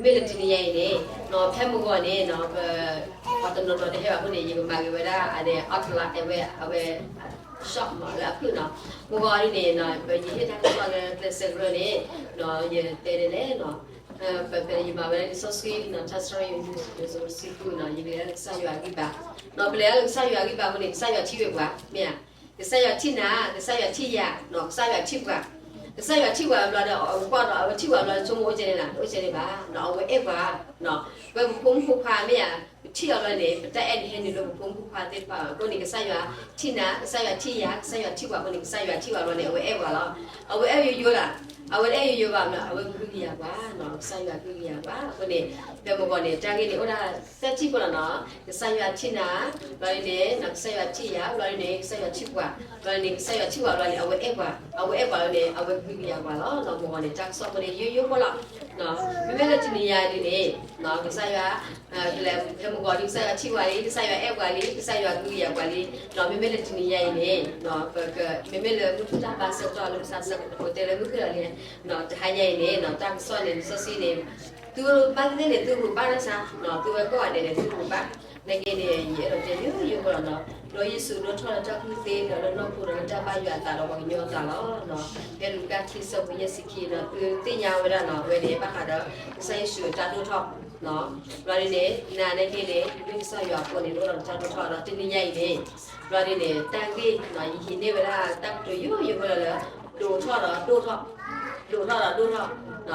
မ့မ့ၢ်လၢတနံၤညါအံၤန့ၣ် ဖဲမုၢ်ဂီၤန့ၣ် ပှၤတနီၤနီၤတဟဲဘၣ်အဃိန့ၣ် ယကမၤဂ့ၤဝဲဒၣ်အန့ၣ် အီၣ်တလါ အဲၣ်ဝဲ အဝဲ shop မးလၢအဖုၣ်နီၤ. မုၢ်ဂီၤဒ်န့ၣ် ပယဟ့ၣ်တၢ်ကစီၣ်လၢကျဲးစၢးကရၢန့ၣ် ယတဲဒ်လဲၣ်နီၤ, ပယမၤဝဲဒၣ်လံာ်စီဆှံနီၤ ထါစရီယိၤ ယိၤစိၤတဆံဃုနီၤ ယကလဲၤလၢကစၢ်ယွၤအဂံၢ်ဘါ, ဒီးပလဲၤလၢကစၢ်ယွၤအဂံၢ်ဘါအဃိန့ၣ် ကစၢ်ယွၤထံၣ်ဝဲပှၤ မ့ၢ်ဧါ. ကစၢ်ယွၤထံၣ်နၤ, ကစၢ်ယွၤထံၣ်ယၤ, ကစၢ်ယွၤထံၣ်ပှၤ, ကစၢ်ယွၤထံၣ်ပှၤဘျီဒီး အဝဲကွၢ်ဒီး အဝဲထံၣ်ပှၤဘျီဒီး ဆိကမိၣ်အိၣ်ကဲန့ၣ်လီၤ, တအိၣ်ကဲန့ၣ်ဘၣ်, အဝဲအဲၣ်ပှၤ ဝဲပဖိမုၣ်ဖိခွါမ့ၢ်ဧါ, ပထံၣ်အီၤဘျီန့ၣ် ပတၢ်အဲၣ်န့ၣ်ဟဲနုာ်လၢပဖိမုၣ်ဖိခွါသ့ၣ်တဖၣ်အဃိန့ၣ် ကစၢ်ယွၤထံၣ်နၤ, ကစၢ်ယွၤထံၣ်ယၤ, ကစၢ်ယွၤထံၣ်ပှၤအဃိန့ၣ် ကစၢ်ယွၤထံၣ်ပှၤဘျီန့ၣ် အဝဲအဲၣ်ပှၤလီၤ. အဝဲအဲၣ်ယိယိလီၤ, အဝဲတအဲၣ်ယိယိဘၣ်မ့ၢ် အဝဲကဟုကယာ်ပှၤ, ကစၢ်ယွၤကဟုကယာ်ပှၤအဃိန့ၣ် ဖဲမုၢ်ဂီၤန့ၣ် တၢ်ဂ့ၢ်န့ၣ်အိၣ်ဒၣ်သၢထံၣ်ဖိလီၤနီၤ, ကစၢ်ယွၤထံၣ်နၤ, ဘျီဒ်န့ၣ် ကစၢ်ယွၤထံၣ်ယၤ, ဘျီဒ်န့ၣ် ကစၢ်ယွၤထံၣ်ပှၤ, ဘျီဒ်န့ၣ် ကစၢ်ယွၤထံၣ်ပှၤဘျီန့ၣ် အဝဲအဲၣ်ပှၤ, အဝဲအဲၣ်ပှၤလီၤန့ၣ် အဝဲကဟုကယာ်ပှၤလီၤ. မုၢ်ဂီၤန့ၣ် တၢ်ကစီၣ်ဖိန့ၣ် ယိယိဖိလီၤ. မ့မ့ၢ်လၢတနံၤညါဒ်န့ၣ် ကစၢ်ယွၤ ဖဲမုၢ်ဂီၤဒ် ကစၢ်ယွၤထံၣ်ပှၤလံ, ကစၢ်ယွၤအဲၣ်ပှၤလံ, ကစၢ်ယွၤကဟုကယာ်ပှၤလံ, မ့မ့ၢ်လၢတနံၤညါအံၤန့ၣ် မ့မ့ၢ်လၢမုၢ်တၢ်ဘါဆၢကတီၢ်လၢပစးဆၢကတီၢ်တဲလၢမုၢ်ဃ့ၢ်လီၤလံ, တဟါညါအံၤန့ၣ် တၢ်ကစီၣ်န့ၣ် လံာ်စီဆှံန့ၣ် သုဘၣ်သ့ၣ်သ့ၣ်န့ၣ် သုရူးဘၣ်ဒၣ်စါ, သုဝဲကိးဂၤဒဲးန့ၣ် သုရူးဘၣ်, နာ်က့န့ၣ် ယအဲၣ်ဒိးတဲယိယိဖိလီၤနီၤ, ဒီးယ့ၣ်ၡူးဒိၣ်ထီၣ်လၢတၢ်ကူၣ်သ့ဒီးလၢနီၢ်ခိဒီးလၢတၢ်ဘၣ်ယွၤအသးဒီးပှၤကညီအသးလီၤ. ဖဲလူၤကၣ်ခံဆၢဖိယဲၢ်ဆံခံနီၤ သုသ့ၣ်ညါဝဲဒၣ်နီၤ အဝဲန့ၣ် ဘၣ်ဃးဒီး ကစၢ်ယ့ၣ်ၡူးတၢ်ဒိၣ်ထီၣ် ဘျီဒ်န့ၣ် နာ်က့န့ၣ် မ့ၢ်ကစၢ်ယွၤအဃိန့ၣ် ဒိၣ်ထီၣ်တၢ်ဒိၣ်ထီၣ်ဒီးတနံၤညါအံၤန့ၣ် ဘျီဒ်န့ၣ် တၢ်ဂ့ၢ် ယဟံးန့ၢ်ဝဲဒၣ်တၢ်ကတိၤယိယိဖိလၢ ဒိၣ်ထီၣ်ဒီးဒိၣ်ထီၣ်, ဒိၣ်ထီၣ်ဒီးဒိၣ်ထီၣ်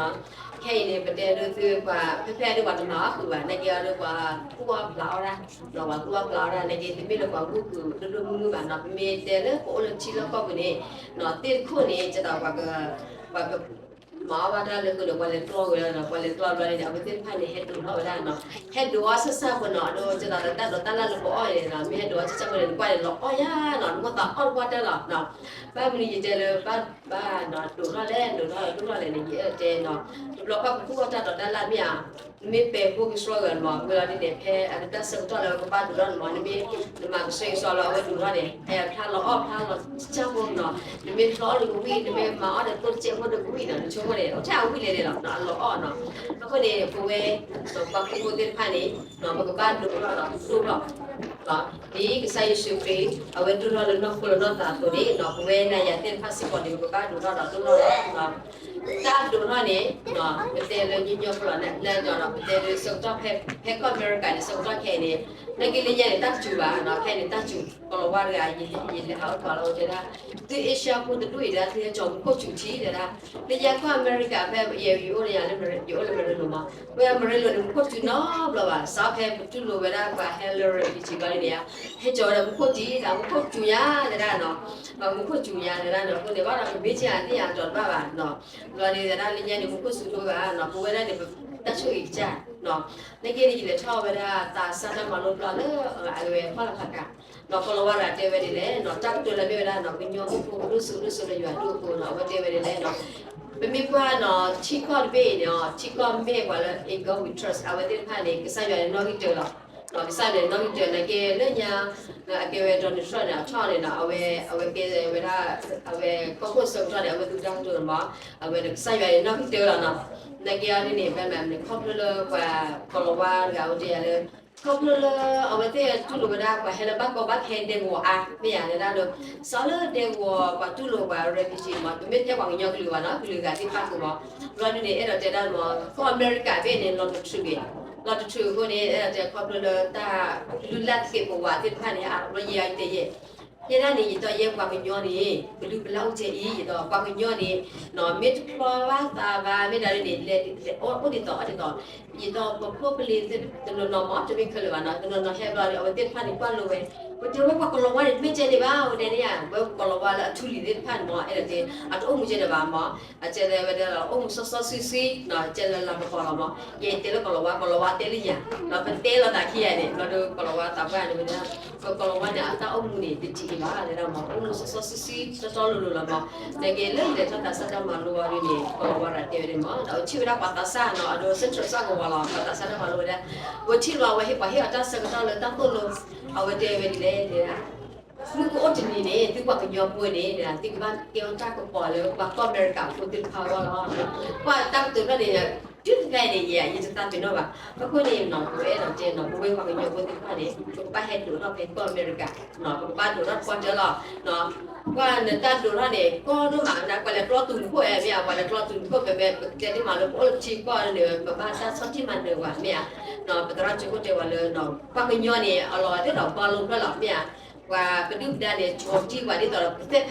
ခဲအံၤန့ၣ် ပတဲဒိးသုပှၤ ဖဲဖဲဒိးပှၤတမၤအီၣ်ဃုာ်ဘၣ် နာ်က့အီၤဒိးပှၤကူၣ်အီၣ်ဖျးအီၣ်ဒၣ်, ပှၤကူၣ်အီၣ်ဖျးအီၣ်ဒၣ် နာ်က့တမ့ၢ်လၢပှၤဂုာ်ကျဲးဒိၣ်ဒိၣ်မုၢ်မုၢ်ဘၣ်နီၤ ပမ့ၢ်တဲလၢပအိၣ်လၢထံလီၢ်ကီၢ်ပူၤန့ၣ် သ့ၣ်တခိၣ်န့ၣ် ကဒီးပှၤက ပှၤက မၤအီၣ်ဘၣ်တၢ်လၢဃုာ်ဒီး ပှၤလဲၤကျီဝဲလီၤနီၤ ပှၤလဲၤကျီဘျီန့ၣ် အဝဲသ့ၣ်တဖၣ်န့ၣ် ဟဲဒိးထီၣ်ဝဲဒၣ်နီၤ ဟဲဒိးအီၣ်ဆၣ်ဆၣ်ဖိနီၤ အဒိ ကဒီးတၢ်ဒိးတၢ်လၢ်လၢပအီၣ်န့ၣ်နီၤ မ့ၢ်ဟဲဒိးအီၣ်ဆၣ်ဆၣ်ဖိန့ၣ် နကွၢ်န့ၣ် လီၤအီၣ်ယါနီၤ နမိၣ်သးအီၣ်တပှၢ်တၢၢ်လီၤနီၤ ဘၣ်မနုၤယတဲလၢ ဘၣ် ဘၣ်ဒိးထီၣ်လဲၣ် ဒိးထီၣ်လဲၣ် ဒိးထီၣ်လဲၣ်န့ၣ် ယအဲၣ်ဒိးတဲနီၤ တဘျီဘၣ်ပကူၣ်အီၣ်တၢ်ဒိးတၢ်လၢ်မ့ၢ်ဧါ နမ့ၢ်ပဲာ်ဘိကဆှီဂၤမး ဝဲလီၤဒ်န့ၣ် ဖဲအကတၢၢ်ဆၢကတီၢ်လၢကဘၣ်ဒိးထီၣ်န့ၣ်မး နမ့ၢ် နမၤကဆှဲကဆှီလီၤ အဝဲဒိးထီၣ်န့ၣ် ဖဲအဖျါလီၤအီၣ်ဖျါလီၤဆၣ်ဖိနီၤ နမ့ၢ်ဖျီအီၣ်တကဝံၣ် နမ့ၢ်မၤအီၣ်ဒီးသိၣ်တစဲးဖိတကဝံၣ်နီၤ နဆိကမိၣ်န့ၣ် အိၣ်ထဲအဝံၣ်လဲၣ်န့ၣ်လီၤ အလီၤအီၣ်နီၤ အဃိန့ၣ် ပဝဲ ပှၤခရံာ်ဖိသ့ၣ်တဖၣ်န့ၣ် ပကဘၣ်ဒိးထီၣ်ဒီးဒိၣ်ထီၣ် ဒ်ကစၢ်ယ့ၣ်ၡူးခရံာ် အဝဲဒိၣ်ထီၣ်လၢနီၢ်ခိလၢနီၢ်သးအသိးန့ၣ် ပဝဲနၤယၤသ့ၣ်တဖၣ်စ့ၢ်ကီးန့ၣ် ပကဘၣ်ဒိးထီၣ်ဒီးဒိၣ်ထီၣ်လီၤ တၢ်ဒိးထီၣ်န့ၣ် ပတဲလၢညီညီဖိလီၤ နဒီးပတဲလၢဆၢကတီၢ်ဖဲကီၢ်အမဲရကၤန့ၣ် ဆၢကတီၢ်ခဲအံၤန့ၣ် နက့လၢညါန့ၣ်တၢ်စူၤဘၣ်နီၤ ခဲအံၤန့ၣ်တၢ်စူၤ ကီၤလၤဝါတဂၤ ယလဲၤဟးအိၣ်ပှၤလီၤတဲဒၣ် သုအ့ရှါဖိတဒူၣ်အံၤဒၣ် သုဟဲကၠီၤမူခိၣ်စူၤထံတဲဒၣ် လၢယၤကီၢ်အမဲရကၤဖဲယဲယအိၣ်လၢယၤလၢ ယအိၣ်လၢမရလိၤမး ဝဲမရလိၤန့ၣ် မူခိၣ်စူၤနီတဘျီဘၣ် စးဖဲပတူၢ်လိာ်ဝဲဒၣ်ပှၤဟဲလၢ refugee ဘၣ်န့ၣ်ဧါ ဟဲကၠီၤဝဲဒၣ်မူခိၣ်စူၤဒၣ် မူခိၣ်စူၤညါတဲဒၣ်နီၤ မူခိၣ်စူၤညါတဲဒၣ်နီၤ အဃိန့ၣ် ဘၣ်ဒီးပမ့ၢ်ကၠီၤသ့ၣ်ညါတီၤတဘၣ်ဘၣ်နီၤ ဘျီန့ၣ်တဲဒၣ်လၢညါန့ၣ် မူခိၣ်စူၤတဘၣ်နီၤ ပဝဲဒၣ်န့ၣ် ပတၢ်ဆိၣ်ဂ့ၤကစၢ်နီၤ နက့န့ၣ် ယလဲၤထီၣ်ဝဲဒၣ်သးစၢ်တၢ်မၤလိဘျီလၢ အဝဲဖီၣ်လီၤဖးကၤ နီၤ ကီၤလၤဝါတဂၤတဲဝဲဒ်လဲၣ်နီၤ တၢ်ကတိၤလၢမ့ၢ်ဝဲဒၣ်နီၤ ကညီအိၣ်ဖိဒိၣ်စိဒိၣ်စိလၢယွၤဒိၣ်အဃိနီၤ အဝဲတဲဝဲဒ်လဲၣ်နီၤ ပမ့ၢ်ကွၢ်နီၤ ထံကီၢ်တဘ့ၣ်အံၤန့ၣ် ထံကီၢ်မ့ၢ်ပှၤလၢ in God we trust အဝဲသ့ၣ်တဖၣ်န့ၣ် ကစၢ်ယွၤန့ၣ်နီၣ်ဂံၢ်တၢလီၤ ကစၢ်ယွၤန့ၣ်နီၣ်ဂံၢ်တၢ နက့လၢညါ အကဲဝဲ Donald Trump န့ၣ် အထီၣ်န့ၣ်နီၤ အဝဲ အဝဲကဲဝဲဒၣ် အဝဲကီၢ်ခိၣ်ဆၢကတီၢ်န့ၣ် အဝဲသူတၢ်ကတိၤန့ၣ်မး အဝဲကစၢ်ယွၤန့ၣ်နီၣ်ဂံၢ်တၢလီၤနီၤ နက့အီၤဒ်န့ၣ် ဖဲမ့ၢ်န့ၣ် ခီဖျိလၢပှၤကီၤလၤဝါတဂၤအိၣ်တဲယၤလၢ ခီဖျိလၢ အဝဲသ့ၣ်တူၢ်လိာ်ဝဲဒၣ် ပှၤဟဲလၢဘၣ်ကီဘၣ်ခဲဒဲကဝီၤအါ မ့ၢ်ယၤတဲဒၣ်ဒီး စးလၢဒဲကဝီၤ ပှၤတူၢ်လိာ်ပှၤ refugee မး တမ့ၢ်ထဲပှၤကညီကလုာ်ဘၣ်နီၤ ကလုာ်ဂၤသ့ၣ်တဖၣ်ကိးမး ဘျီဒ်န့ၣ် အဲၣ်ဒိးတဲဒၣ်မး ကီၢ်အမဲရကၤဘ့ၣ်န့ၣ် လီၤတထုးက့ၤ လီၤတထုးအဃိန့ၣ် အဲၣ်ဒိးတဲခီဖျိလၢတၢ်လုၢ်လၢ်သ့ၣ်ပဝးသ့ၣ်တဖၣ်န့ၣ် အါဘျီယဲအံၤတဲယဲၢ် ယဲဒၣ်န့ၣ် ယတီယဲပှၤကညီန့ၣ် ကဒုပလၢ်အိၣ်ကဲအံၤ ယတီပှၤကညီန့ၣ် မ့ၢ်တဖျီဘၣ်သးဘၣ် မ့ၢ်ဒၣ်န့ၣ် လဲၤအိၣ်ဒ်သိးအီၣ်ဒ်သိး ယတီပဖိပလံၤတနီၤနီၤမး တမ့ၢ်ခဲလၢာ်ဘၣ်နီၤ တနီၤနီၤဟဲဘျီဒီး အဝဲသ့ၣ်တဖၣ်န့ၣ်ကွၢ်လိဝဲ ပတဲဝဲပှၤကီၤလၤဝါန့ၣ် တမ့ၢ်ကဲန့ၣ်ဘၣ် ဝဲတဲန့ၣ်ဧါ ဝဲကီၤလၤဝါလၢအထူလံၤသ့ၣ်တဖၣ်န့ၣ်မး အဲၣ်ဒိးတဲ အတအိၣ်မူကဲန့ၣ်ဘၣ်မး အကဲလၢဝဲဒၣ် အိၣ်မူစီစီဆှံဆှံ ကဲလၢလၤကပီၤလီၤမး ယဲတဲလၢကီၤလၤဝါ ကီၤလၤဝါတဲလၢယၤ ဒီးပတဲလီၤသးခံဂၤန့ၣ် ဘျီဒီးကီၤလၤဝါသးပှၢ်န့ၣ်ဝဲဒၣ် ပကီၤလၤဝါန့ၣ် အတၢ်အိၣ်မူန့ၣ် တထံၣ်ဘၣ် တဲဒၣ်မး အိၣ်မူစီစီဆှံဆှံ တီတီလိၤလိၤလီၤမး နကဲလၢယလဲၤထီၣ်သးစၢ်တၢ်မၤလိအီၤဒ်န့ၣ် ကီၤလၤဝါတဂၤတဲဝဲဒၣ်မး ဒီးအဝဲထံၣ်ဝဲဒၣ်ပှၤသးစၢ်နီၤ အဒိ Central စၢ်ကဝီၤလီၤ ပှၤသးစၢ်တၢ်မၤလိဝဲဒၣ် အဝဲထံၣ်လီၤ အဝဲဟ့ၣ်ပှၤဟ့ၣ်အီၤတၢ်ဆၢကတီၢ်လၢတၢ်သိၣ်လိ အဝဲတဲဝဲဒ်လဲၣ်တဲဒၣ် မုၢ်ကအိၣ်တနံၤန့ၣ် သုပှၤကညီဖိန့ၣ် သုကဘၣ်ကဲအီၤတၢ်ကပီၤလၢပှၤကီၢ်အမဲရကၤဖိသ့ၣ်တဖၣ်အဂီၢ်လီၤ ကွၢ်တၢ်ကတိၤဖျၢၣ်န့ၣ် တုၤတဖဲန့ၣ် ယဲ ယတသးပ့ၤနီၣ်ဘၣ်. အဃိန့ၣ်နီၤ ပဝဲအဲၣ်ဒိးတဲနီၤ ပဝဲပှၤကညီဖိသ့ၣ်တဖၣ်န့ၣ် ပကဘၣ်ဟဲဒိးထီၣ်ဖဲကီၢ်အမဲရကၤ, ပကဘၣ်ဒိးထီၣ်ကွၢ်တၢၢ်လီၤ. ပှၤနတၢ်ဒိးထီၣ်န့ၣ် ကီဒိၣ်မး ပှၤလဲၤကျီတူာ်နခိၣ်ဧါ မ့ၢ်ဧါ, ပှၤလဲၤကျီတူာ်နခိၣ် ပတဲဒ်မးလၢပအိၣ်လၢထံကီၢ်န့ၣ် ပဘၣ်တၢ်ဆီၣ်တံၢ်မၤနၢၤပှၤ မ့ၢ်ဧါ. ပသရၣ်ကၠိခိၣ်တဲဝဲလၢ ပှၤကညီန့ၣ် အလီၤဂာ်ဒ်သိးဘီလိဖျၢၣ်လီၤ မ့ၢ်ဧါ. ပှၤပဒုၣ်ပဒါန့ၣ် ကၠီၤတံၢ်ပှၤဒ်သိး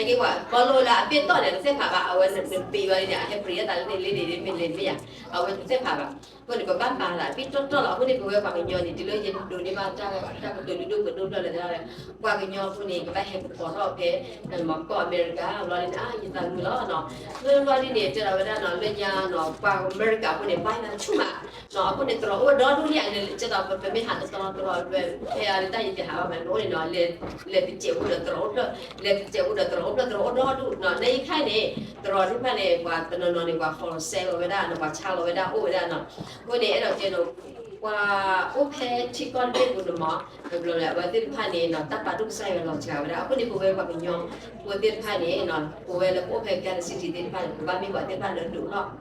ဒီးပသ့ၣ်ဖး နာ်က့ပှၤဘီလိလၢအဘ့ၣ်တီၢ်န့ၣ် တသ့ၣ်ဖးဘၣ် အဝဲနပ့ၤဝဲန့ၣ် အဟဲပရံးအသးလၢန့ၣ်လၢန့ၣ် မ့ၢ်လဲၤမ့ၢ်ဧါ, အဝဲတသ့ၣ်ဖးဘၣ်. အဃိန့ၣ် ပဘၣ်ပာ်သးဘ့ၣ်တီၢ်တီၢ်လီၤ. အဃိန့ၣ် ပဝဲပှၤကညီန့ၣ် တုၤလၢယဒိးန့ၢ်ဘၣ်တၢ်ကတိၤဒိၣ်ဒိၣ်ပှ့ၤဒိၣ်ဖျၢၣ်လၢ ပှၤကညီအဃိန့ၣ် ကဘၣ်ဟဲကပီၤထီၣ်ဖဲ ကီၢ်အမဲရကၤ ဘျီဒ်န့ၣ် အါ ယသးမုာ်လီၤနီၤ. လၢဘျီဒ်န့ၣ် တဲဒီးဝဲဒၣ်နီၤ လၢညါနီၤ ပှၤအမဲရကၤအဃိန့ၣ် ဘၣ်ယၤဆူၣ်မး အဃိန့ၣ် တြီၤအိၣ်ဒီဒူၣ်လံ ကဲသိးပမ့ၢ်ဟးတတီတရီ ဖဲအံၤတၢ်ယတဟးဘၣ်မး နအိၣ်န့ၣ်နီၤ လဲၤတစဲးဖိဒီးတြီၤအိၣ်ဖျၢၣ် လဲၤတစဲးဖိဒီးတြီၤအိၣ်ဖျၢၣ် တြီၤအိၣ်ဒီဒူၣ်နီၤ. နအံၤခါန့ၣ် တြီၤသ့ၣ်တဖၣ်န့ၣ် ပှၤတနီၤနီၤန့ၣ် ပှၤ for sale လီၤဝဲဒၣ်နီၤ ပှၤဆါလီၤဝဲဒၣ်အိၣ်ဝဲဒၣ်နီၤ. အဃိန့ၣ် အဲၣ်ဒိးတဲနီၤ ပှၤအိၣ်ဖဲထံကီၢ်တဘ့ၣ်ပူၤန့ၣ်မး ဘျီလၢအဝဲသ့ၣ်တဖၣ်န့ၣ်နီၤ တၢ်ပာ်ဒိၣ်ကစၢ်ယွၤလီၤစှၤဝဲဒၣ်. အဃိန့ၣ် ပဝဲပှၤကညီဖိသ့ၣ်တဖၣ်န့ၣ် ပဝဲလၢပအိၣ်ဖဲ Garden City သ့ၣ်တဖၣ်န့ၣ် ပဘၣ်မ့ၢ်ပှၤသ့ၣ်တဖၣ်လၢဒိးထီၣ်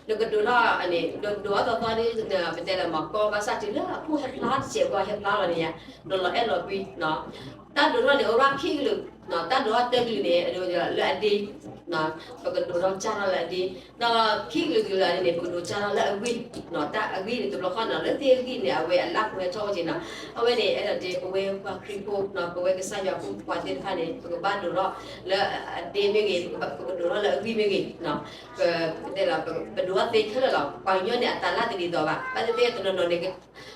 နကဒိးထီၣ်န့ၣ် ဒိးဒိးအသီသီဒီး ပတဲလၢမၤကီဘၣ်ဆၣ်တုၤလၢအခိၣ်ဟဲဖျါတစဲးဖိ ဟဲဖျါလီၤန့ၣ်ယါ နလီၤအဲၣ်လီၤကွံ တၢ်ဒိးထီၣ်န့ၣ် အိၣ်ဘၣ်ခံကလုာ် တၢ်ဒိးထီၣ်တၢကလုာ်န့ၣ် လၢအဒ့ ပကဒိးထီၣ်စၢ်ထီၣ်လၢအဒ့ ဒီးခံကလုာ်ကလုာ်န့ၣ် ပကဒိးစၢ်ထီၣ်လၢအဂံၢ် တၢ်အဂံၢ်န့ၣ် တဘျီဃီနီၤ လၢသ့ၣ်အဂံၢ်န့ၣ် အဝဲအလၢ်ပဝဲထီၣ်ဝဲက့ၤနီၤ. အဝဲန့ၣ် အဲၣ်ဒိးတဲ ပဝဲပှၤခရံာ်ဖိနီၤ ပဝဲကစၢ်ယွၤဖိပှၤသ့ၣ်တဖၣ်န့ၣ် ပကဘၣ်ဒိးထီၣ်လၢအဒ့မ့ၢ်ဂ့ၤ ပကဒိးထီၣ်လၢအဂံၢ်မ့ၢ်ဂ့ၤ ပတဲလီၤ ပဒိးထီၣ်သ့ခဲလၢာ်လီၤ. ပှၤကညီန့ၣ် အတၢ်လၢ်တဒ်သိးဘၣ် ဘၣ်သ့ၣ်သ့ၣ်တနီၤနီၤန့ၣ်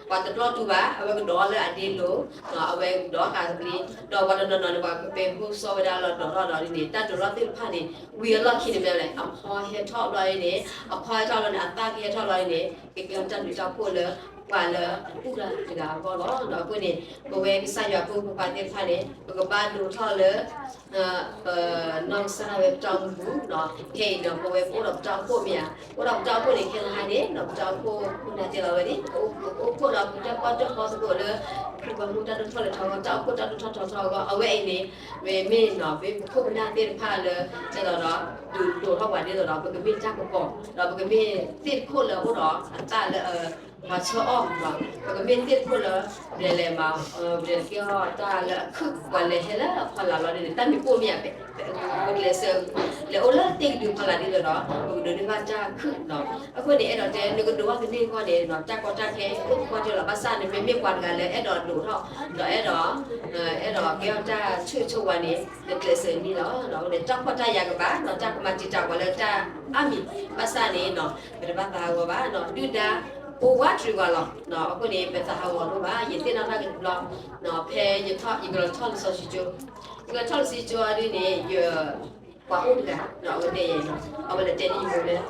ပှၤတတြီတူာ်ဘၣ် အဝဲကဒိးလၢအဒ့လိၤ အဝဲကဒိးဃာ်တဘျီ ဒီးပှၤတနီၤနီၤန့ၣ် ပှၤကပဲဖိစီဝဲဒၣ်လီၤဒိးထီၣ်ဒီးန့ၣ် တၢ်ဒိးထီၣ်သ့ၣ်တဖၣ်န့ၣ် ဝံၤအလီၢ်ခံန့ၣ်မ့ၢ်လဲၣ် အဖီဟဲထီၣ်ဘျီအံၤန့ၣ် အဖီဟဲထီၣ်လီၤန့ၣ် အသၣ်ကဟဲထီၣ်လီၤန့ၣ် ကကဲထီၣ်တၢ်ဘျုးတၢ်ဖှိၣ်လၢ ပှၤလၢအတူၢ်တၢ်တဂၤအဂီၢ်လီၤ. ဒီးအဃိန့ၣ် ပဝဲကစၢ်ယွၤဖိပှၤသ့ၣ်တဖၣ်န့ၣ် ပကဘၣ်ဒိးထီၣ်လၢ ပနီၢ်ကစၢ်ဒၣ်ဝဲပတၢ်အိၣ်မူပူၤနီၤ ခဲအံၤနီၤ ပဝဲပအိၣ်ဒီးပတၢ်အိၣ်ဖှိၣ်မ့ၢ်ဧါ ပအိၣ်ဒီးပတၢ်အိၣ်ဖှိၣ်န့ၣ် ခဲလၢာ်ဟါန့ၣ်နီၤ ပတၢ်အိၣ်ဖှိၣ် ပနၢ်တဲလီၤဝဲန့ၣ် ပအိၣ်ခိၣ်ဒီးပတၢ်ကွၢ်တၢၢ်ဃီသကိးလၢ ခရံာ်ပှၤမူတၢ်ဒိၣ်ထီၣ်လဲၤထီၣ်အဂီၢ် တၢ်အိၣ်ခိၣ်တၢ်ဒိၣ်ထီၣ်ထီထီၣ်အဂီၢ် အဝဲအံၤန့ၣ် မ့မ့ၢ်နီၤ မ့ၢ်ပခိၣ်ပနၢ်သ့ၣ်တဖၣ်လၢ ဒ်သိးဒီး ဒုးဒိးထီၣ်ပှၤဒ်သိးဒီး ပကမ့ၢ်တၢ်ကပီၤ ဒီးပကမ့ၢ်သ့ၣ်တခိၣ်လၢအိၣ်ဒီးအတၢ်လၢ ပှၤဆၢအီၣ်ဒီး ပကမ့ၢ်သ့ၣ်တခိၣ်လၢ ပလဲၤလဲၤမၤ ပလဲၤကဲထီၣ်တၢ်လၢအခုၣ် ပှၤလဲၤဟဲလၢအဖီလာ်လီၤန့ၣ် တၢ်မ့ၢ်ပိၢ်မ့ၢ်ဧါ ပကျဲးစၢး လဲၤအိၣ်လၢသ့ၣ်ကဒုဖီလာ်ဒ်သိးဒီး ပကဒိးန့ၢ်ဘၣ်တၢ်ခုၣ်နီၤ. အဃိန့ၣ် အဲၣ်ဒိးတဲ နကဒိးဘၣ်ကန့ၢ်အဂီၢ်န့ၣ်နီၤ တၢ်ကီတၢ်ခဲ အိၣ်သပှၢ်တၢၢ်လီၤ ဘၣ်ဆၣ်နမ့မ့ၢ်ပှၤတဂၤလၢအဲၣ်ဒိးဒိးထီၣ် ဒီးအဲၣ်ဒိး အဲၣ်ဒိးကဲထီၣ်တၢ်ဆိၣ်ဂ့ၤဆိၣ်ဝါန့ၣ် နကျဲးစၢးန့ၢ်လီၤ. ဒီးအဃိန့ၣ် တၢ်ဖှီၣ်တၢ်ယာ်ကဘၣ်နီၤ တၢ်ကမၤတံာ်တာ်ပှၤလၢတၢ်အါမံၤ ဘၣ်ဆၣ်န့ၣ်နီၤ ပတဘၣ်သးဟးဂီၤဘၣ်နီၤ ဒုၣ်ဒါ အိၣ်ဝးတရံးပှၤလီၤ. အဃိန့ၣ် ပသးဟးဂီၤလိာ်ဘၣ် ယသ့ၣ်နီၣ်ထီၣ်က့ၤတဘျီ ဖဲယထီၣ် ယကလီၤထီၣ်လံာ်စီဆှံကၠိ ယကလီၤထီၣ်လံာ်စီဆှံကၠိ ယပှၤအိၣ်တဂၤ အဝဲတဲယၤ အဝဲလဲၤတဲန့ၢ်ယမိၢ်လၢ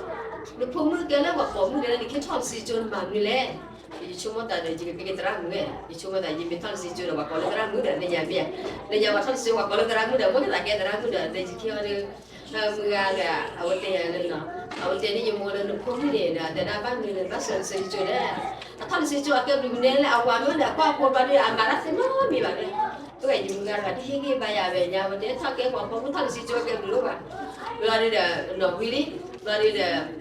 နဖိမုၣ်ကဲလၢပှၤပိာ်မုၣ်ကဲလၢနကထီၣ်လံာ်စီဆှံကၠိနမၤမနုၤလဲၣ်. ယဆိကမိၣ်သးဒီး ယကကဲသရၣ်မုၣ်ဝဲ ယဆိကမိၣ်သး ယမ့ၢ်ထီၣ်လံာ်စီဆှံကၠိဒီး ပှၤကိးလၢသရၣ်မုၣ်ဒီး လၢညါမ့ၢ် လၢညါပှၤထီၣ်လံာ်စီဆှံကၠိ ပှၤကိးလၢသရၣ်မုၣ်ဒီး မိၢ်ကသးကဲသရၣ်မုၣ်ဒီး တဲယခံအီၤဒီး မုၢ်ဂၤဒီး အဝဲတဲယၤလၢ အဝဲတဲန့ၢ်ယမိၢ်လၢ နဖိမုၣ်န့ၣ်ဒီး တဲဒၣ်ဘၣ်မနုၤလဲၣ် ဘၣ်ဆိလံာ်စီဆှံကၠိဒီး အထီၣ်လံာ်စီဆှံကၠိအကဲဘျုးမနုၤလဲၣ် အဝၤမ့ၢ်ဒီး အကွၢ်ဖိဘျီဒီး အမၤတၢ်သ့နီတမံၤဘၣ်ဒီး အဝဲယမုၢ်ဂၤဒီး တဟ့ၣ်ဂံၢ်ဘါယၤဝဲညါ အဝဲတဲထီၣ်ကဲပှၤပိာ်မုၣ်ထီၣ်လံာ်စီဆှံကၠိအကဲဘျုးလီၤဘၣ်. ဘျီဒီး နီၢ်ဝံၤလံ ဘျီဒီး သရၣ်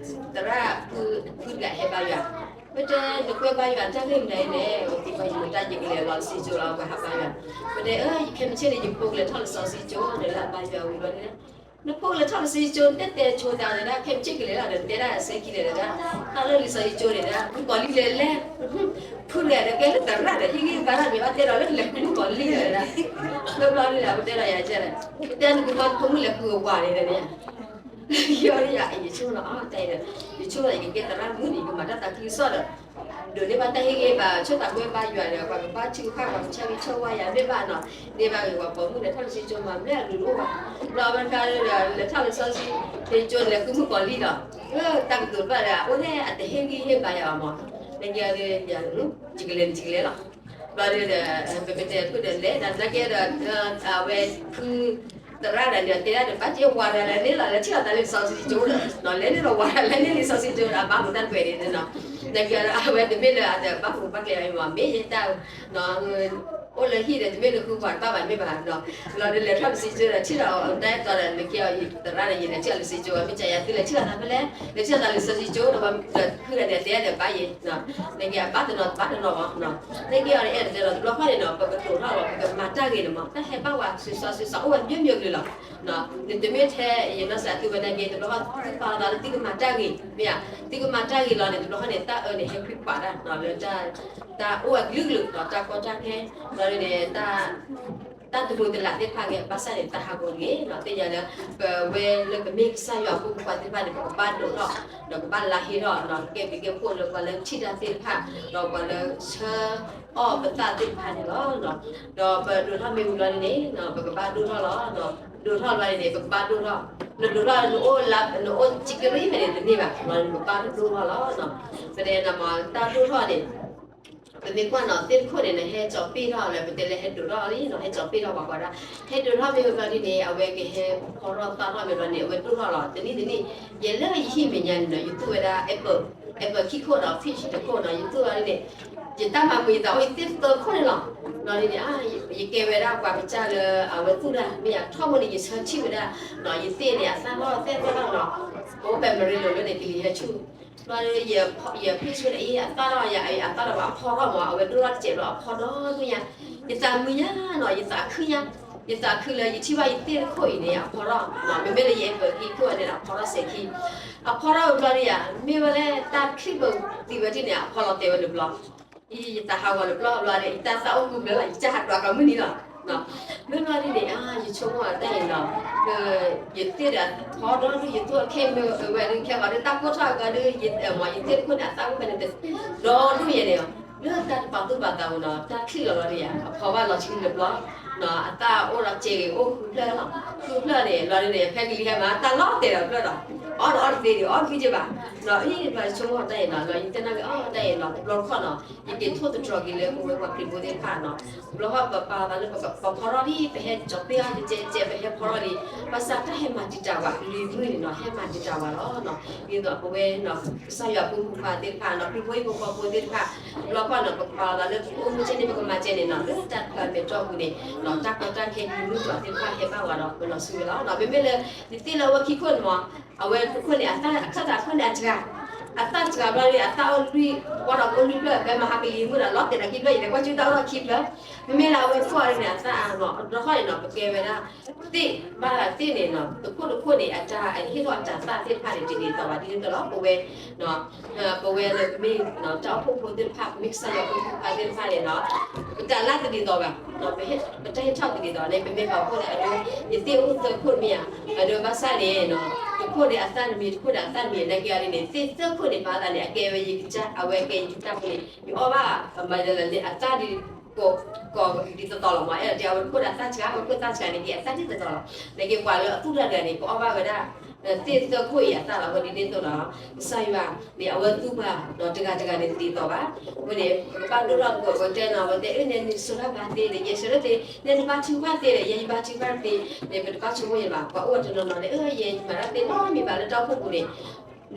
ဖုတဂၤဟဲဘါယွၤ ဝဲတဲ နကွဲဘါယွၤတၢ်ဂ့ၢ်မနုၤလဲၣ် ဝဲတဲယကလဲၤလီၤလံာ်စီဆှံကၠိလီၤ ပှၤဟးဘါယွၤ ဝဲတဲ ယခဲမုၢ်ဆ့ၣ်န့ၣ် ယဖိကလဲၤထီၣ်လံာ်စီဆှံကၠိဒီး လၢအဘါယွၤဝံၤဘျီဒီး နဖိကလဲၤထီၣ်လံာ်စီဆှံကၠိ နတဲတဲဆိသးဒီး ခဲမုၢ်ဆ့ၣ်ကလဲၤလီၤဒီး တဲဒၣ်အစဲခံလဲၣ်ဒီး တၢ်လၢလံာ်စီဆှံကၠိန့ၣ်ဒီး မုၣ်ကီၤလံၢ်လဲၤလဲၤ ဖုတဂၤဒီး ကဲလၢသရၣ်ဒီး ဟ့ၣ်ဂံၢ်ဘါတၢ်မ့ၢ်ဘၣ်တဲဒီးလၢလဲၤမုၣ်ကီၤလံၢ်ဒီး ဘျီဘျီဒီး ပတဲဒီးယၤကဲဒီး ပတဲနကမၤဖိမုၣ်လဲၤဃုအဝၤန့ၣ်ဒီး ယဆိကမိၣ်လီၤ တၢ်အံၤဒီး ယဆိကမိၣ်လီၤ ယကကဲသရၣ်မုၣ်န့ၣ် ယကမၤတၢ်သးခုကစီၣ်ဒီး ဒိးန့ၢ်ဘၣ်တၢ်ဟ့ၣ်ဂံၢ်ဘါ ဆိၣ်သးကွဲဘါယွၤဒီး ပှၤကဘၣ်ထုကဖၣ် ပှၤကဆၢဂ့ၤဆၢဝါယၤ မ့ၢ်ဘၣ်နီၤ န့ၢ်ဘၣ်ဂ့ၤ ပှၤပိာ်မုၣ်လဲၤထီၣ်လံာ်စီဆှံကၠိမၤမ့ၢ်အလူၤတအိၣ်ဘၣ် ဘျီဝဲတခါဒီး လဲၤထီၣ်လံာ်စီဆှံကၠိ လဲၤဃုမုၣ်ကီၤလံၢ်ဒီး တၢ်ကတိၤတဖၣ်ဒီး အိၣ်ထဲအတဟ့ၣ်ဂံၢ်ဟ့ၣ်ဘါယၤဘၣ်မး နကဲဒီး ယကလဲၤန့ၣ်ယကလဲၤလီၤ ဘျီဒီး ပကတဲဖုဒီးလဲၤ နကဲဒီး အဝဲဖု သရၣ်ဒီးန့ၣ် တဲဒၣ်ဒီး ဘၣ်က့ၤဝၤဒီးလဲၤန့ၢ်လီၤ လဲၤထံၣ်လီၤသးလၢလံာ်စီဆှံကၠိဒီး လဲၤန့ၢ်လီၤဝၤဒီးလဲၤန့ၢ်လံာ်စီဆှံကၠိဒီး အဘၣ်မူတၢ်ကွဲးန့ၣ်နီၤ နကဲဒီး အဝဲတမ့ၢ်လၢအတဘၣ်ဖူးဘၣ်ကျဲၤဘၣ်မး မ့ၢ်ယတၢ် နီၤ အိၣ်လၢဟံၣ်ဒီး တမ့ၢ်လၢဃုပှၤတဘၣ်ဘၣ်တမ့ၢ်ဘၣ်နီၤ, လီၤဒီးလဲၤထီၣ်လံာ်စီဆှံကၠိဒီး ထံၣ်ဒီးတၢ်အဲၣ်တီဒီး နကဲအီၤသရၣ်ဒီး ယလဲၤထံၣ်အီၤလံာ်စီဆှံကၠိ မ့ၢ်ကယၤသုလဲၤထံၣ်လိာ်သးဖဲလဲၣ်, လဲၤထံၣ်လိာ်သးလံာ်စီဆှံကၠိဒီး ဖုဒီးန့ၣ် တဲဒီးဘၣ်ယဲ, နကဲအဘၣ်တနီၤဘၣ်တနီၤမး, နကဲအီၤအဲၣ်ဒိးတဲလီၤတဘျီဃီန့ၣ်နီၤ ပကတိၤထီၣ်လီၤ ပကမၤတၢ်ဂ့ၤန့ၣ်မး တၢ်ဟဲဘၣ်ဝဲ စုစးစုစး အိၣ်ဝဲမျိုးမျိုးကလုာ်လီၤ. နတမ့ၢ်ထဲယနီၢ်စၢ်သုဝဲနာ်က့ တဘျီဃီသုပာ်လီၤသးလၢသုကမၤတၢ်ဂ့ၤ မ့ၢ်ဧါ, သုကမၤတၢ်ဂ့ၤလီၤန့ၣ် တဘျီဃီန့ၣ် တၢ်အၢန့ၣ် ဟဲခွံပာ်တၢ်လၢ တၢ်အိၣ်အကလုာ်ကလုာ်ဒီး တၢ်ကီတၢ်ခဲ ဒီးန့ၣ် တၢ်တမုာ်တလၤသ့ၣ်တဖၣ်က့ၤ ဘၣ်ဆၣ်န့ၣ် တၢ်ဟးဂီၤတဂ့ၤနီၤ, သ့ၣ်ညါလၢ ပဝဲလၢပမ့ၢ်ကစၢ်ယွၤအဖိမုၣ်ဖိခွါသ့ၣ်တဖၣ်န့ၣ် ပကဘၣ်ဒိးထီၣ် ဒီးကဘၣ်လါဟ့ထီၣ်နီၤ, ကဲဘျုးကဲဖှိၣ်လၢပှၤလၢထံၣ်တၢ်သ့ၣ်တဖၣ် ဒီးပှၤလၢဆၢအီၣ်ပသးသ့ၣ်တဖၣ်န့ၣ်လီၤ. ဒီးပဒိးထီၣ်မ့ၢ်ဝံၤလီၤန့ၣ် ပကဘၣ်ဒိၣ်ထီၣ်လီၤ. ဒိးထီၣ်လီၤန့ၣ် ပကဘၣ်ဒိၣ်ထီၣ်, နဒိးထီၣ် နအိၣ်လၢ နအိၣ်စံးကရံၣ်ဖဲန့ၣ် တန့ၢ်ဘၣ်, နကဘၣ်ဒိၣ်ထီၣ်လီၤ. ဖဲန့ၣ် တၢ်ဒိၣ်ထီၣ်န့ၣ် ပမ့ၢ်ကွၢ်နီၤ သ့ၣ်တခိၣ်န့ၣ် နဟဲကၠီၤပ့ၢ်ထီၣ်လၢ ပတဲလၢဟဲဒိးထီၣ်လံနီၤ, ဟဲကၠီၤပ့ၢ်ထီၣ်ပှၤကွၢ်ဒၣ်, ဟဲဒိးထီၣ်မ့ၢ်ဝံၤလီၤန့ၣ် အဝဲကဟဲဖီထီၣ်သၣ်ထီၣ်မ့ၢ်လီၤန့ၣ် အဝဲဒိၣ်ထီၣ်လီၤ. တနံၣ်တနံၣ် ယဲလၢယဟံၣ်မဲာ်ညါန့ၣ်နီၤ ယသူၣ်ဝဲဒၣ် apple, apple ခံခိၣ်ဒီး peach တခိၣ်နီၤ ယသူၣ်ဝဲဒၣ်န့ၣ် ယတၢ်မၤမုာ်ယသးအိၣ်ယသ့ၣ်သၢခိၣ်န့ၣ်လီၤ. ဘျီဒ်န့ၣ် ယကဲဝဲဒၣ်ပှၤကစၢ်လၢအဝဲသူၣ်တၢ် မ့ၢ်ယၤထီဘိန့ၣ် ယဆၢထံၣ်ဝဲဒၣ် ယသ့ၣ်န့ၣ် အသၣ်ထီၣ်သဲၣ်သီၣ်ထီၣ်နီၤ, ပအိၣ်ပဲမရ့လိာ်လၢန့ၣ် ကလံၤဟဲဆူၣ် ဘျီဒီး ယဖံၣ်ဆူၣ်န့ၣ် အံၤ အသၣ်ထီၣ်ယၤ အသၣ်ထီၣ်ဘၣ်အဖီထီၣ်မး အဝဲဒိၣ်ထီၣ်တစဲးဘျီ အဖီဒီဒူၣ်ညါ, ယသးမုာ်ညါနီၤ ယသးခုညါ, ယသးခုလၢယထံၣ်ဘၣ်ယသ့ၣ်တခိၣ်အံၤန့ၣ် အဖီထီၣ်, မ့မ့ၢ်လၢယ apple ခံခိၣ်န့ၣ် အဖီထီၣ်စဲးခံ, အဖီထီၣ်ဝံၤဘျီဒီးယၤ မ့ၢ်ဝဲလၢတၢ်ချံၣ်ပသံဝဲတန့ၣ် အဖီလီၤတဲာ်ဝဲတဘျီ ယသးဟးဂီၤတဘျီဘျီဒီး ယတၢ်သၣ်အိၣ်ဃုဘျၢလီၤ ယတၢ်ဟးတွးကီမုၢ်နံၤလီၤ. မ့ၢ်ဘျီဒ်န့ၣ် ယဆိကမိၣ်တၢ်အံၤနီၤ, ယသ့ၣ်ဒီးဖီဒီဒူၣ် ယသူၣ်အခဲမ့ၢ်ဝဲဒုး ခဲဂီၤဒုး တၢ်ကိၢ်ထီၣ်အဂီၤဒုး ယသ့ၣ်တခိၣ်န့ၣ် အသၣ်အိၣ်ဖဲန့ၣ် ဒီဒူၣ်ယဲန့ၣ်, လၢတၢ်တပာ်သူၣ်ပာ်သးပူၤနီၤ တၢ်ချံၣ်လီၤဘျီဒီးယၤ အဖီဘၣ်လီၤဆံတဘျီ, အသၣ်အိၣ်ဒီးစဲးဂ့ၤ အိၣ်ဃုဖျၢၣ်လီၤ, ဃုဖျၢၣ်န့ၣ် ဘျီဒ်န့ၣ် ဖဲကလံၤဟဲမး တၢ်လီၤတဲာ်ဒီးဖျၢၣ်ဒီး အီၣ်ဒီးအီၣ်တသ့ဒံး အီၣ်တကွံက့ဘၣ်, အံၤဘျီဆိကမိၣ်တၢ်အံၤနီၤ လီၤယတဲန့ၣ်က့ၤ အီၣ်တၢ်အံၤနီၤ တဘျီတခီၣ်နီၤ ယက့ၤထိၣ်သတြီၤက့ၤလၢပဝဲပှၤခရံာ်ဖိသ့ၣ်တဖၣ်နီၤ, တဘျီဃီပပာ်သးလၢပဖီထီၣ်လံ ပဟဲကၠီၤပ့ၢ်အီၤ ကဲကဲ ပဟဲဖီထီၣ်လံ, ဘၣ်ဆၣ်တၢ်ဟဲမၤတံာ်တာ်ဝဲ ကလံၤမုၢ်န့ၣ်နီၤ ဟဲမၤတံာ်တာ်ဝဲလီၤ. ဒ်သိးပဝဲ ကစၢ်ယွၤဖိမုၣ်ဖိခွါသ့ၣ်တဖၣ်နီၤ ခရံာ်ဖိအံၤဖိဃီဖိသ့ၣ်တဖၣ် တဘျီဃီနီၤ ပကပာ်သးလၢပအိၣ်မူကဲန့ၣ် ပကမၤကဲန့ၣ်နီၤ လၢတၢ်တခါမဲာ်တီၢ်ပူၤန့ၣ် တၢ်ကီတၢ်ခဲကလံၤမုၢ်တွၤသ့ၣ်တဖၣ်ဟဲဘၣ်ဝဲဒီး ပလီၤဆူဝဲလီၤ. မ့မ့ၢ်လၢ နသ့ၣ်လၢအဝဲခံခိၣ်န့ၣ်မး အဝဲတခိၣ်န့ၣ် အသၣ်အခၢၣ်သးခိၣ်န့ၣ်အစှၤ, အသၣ်စှၤဘျီဒီး အသၣ်အိၣ်လွံၢ် ဝဲဒီးအိၣ်လွံၢ်ဖျၢၣ် ဖဲမဟါကလံၤမုၢ်ဒီး လီၤတဲာ်ဒီးခံဖျၢၣ် ယလဲၤကွၢ်ကၠူတၢ်အိၣ်ထီၣ်ခံဖျၢၣ်, မ့မ့ၢ်လၢအဝဲကွၢ်န့ၣ် အသၣ်နီၤ တဘျီဃီန့ၣ်နီၤ ပကဲဝဲဒၣ် သ့ၣ်ဘၣ်သ့ၣ်န့ၣ်နီၤ တခိၣ်တခိၣ်န့ၣ် အတၢ်ဟ့ၣ်ထီၣ်အတၤသၣ်သ့ၣ်တဖၣ်န့ၣ် တဒ်သိးဘၣ် ဒ်သိးလီၤ ပဝဲ ပဝဲလၢပမ့ၢ်တၢ်အိၣ်ဖှိၣ်ဖိသ့ၣ်တဖၣ် ပမ့ၢ်ကစၢ်ယွၤဖိမုၣ်ဖိခွါသ့ၣ်တဖၣ်န့ၣ်နီၤ ပတၢ်လၢတဒ်သိးဘၣ် ပတၢ်ဟ့ၣ်ထီၣ်တဒ်သိးန့ၣ် ပမ့ၢ်ပာ်ဖှိၣ်န့ၣ် အဒိ ယသ့ၣ်အိၣ်သၢခိၣ်မ့ၢ်ဧါ, အဒိဘၣ်ဆၣ်န့ၣ် တခိၣ်န့ၣ်အသၣ်တမံၤ တခိၣ်န့ၣ်အသၣ်တမံၤ နာ်က့အီၤဒ်န့ၣ် သ့ၣ်သၢခိၣ်န့ၣ် ပာ်သးန့ၣ် အကဲဝဲယကစၢ် အဝဲကဲယတၢ်ဖိန့ၣ် ယအီၣ်ဘၣ် မၤလၢလၢန့ၣ် အသၣ်ဒ် ကိးဒ်သိးသိးလီၤမး အဲၣ်ဒိးတဲ အဝဲတခိၣ်ဒီးအသၣ်စှၤ အဝဲခိၣ်သၣ်စှၤန့ၣ်က့ အသၣ်ဒ်သိးသိးလီၤ နာ်က့ပှၤလၢအသူၣ်တၢ်တဂၤန့ၣ် ကအီၣ်ဘၣ်ဝဲဒၣ် သ့ၣ်သၢခိၣ်အံၤအသၣ်လီၤ အဃိဒ်န့ၣ်အသိးလီၤ ကစၢ်ယွၤန့ၣ် အဝဲသူပှၤဒီးတဂၤတဂၤန့ၣ်တဒ်သိးဘၣ် အဃိန့ၣ် ပကဘၣ်ဒိၣ်ထီၣ်ပကတဲနီၤ အဝဲတဲအၢန့ၣ် နဆိၣ်တၢ်ဘၣ်သ့ဒီး ယဲဆိၣ်တၢ်သ့ နဲနဘါထုကဖၣ်သ့ဒီး ယဲယဘါထုကဖၣ်သ့န့ၣ် ပတဘၣ်ဆိကမိၣ်ယဲဘၣ် ပှၤအိၣ်ဝဲတနီၤနီၤန့ၣ် အၢ ယဲယမၤတၢ်သ့နီတမံၤဘၣ်လၢတၢ်အိၣ်ဖှိၣ်ပူၤန့ၣ်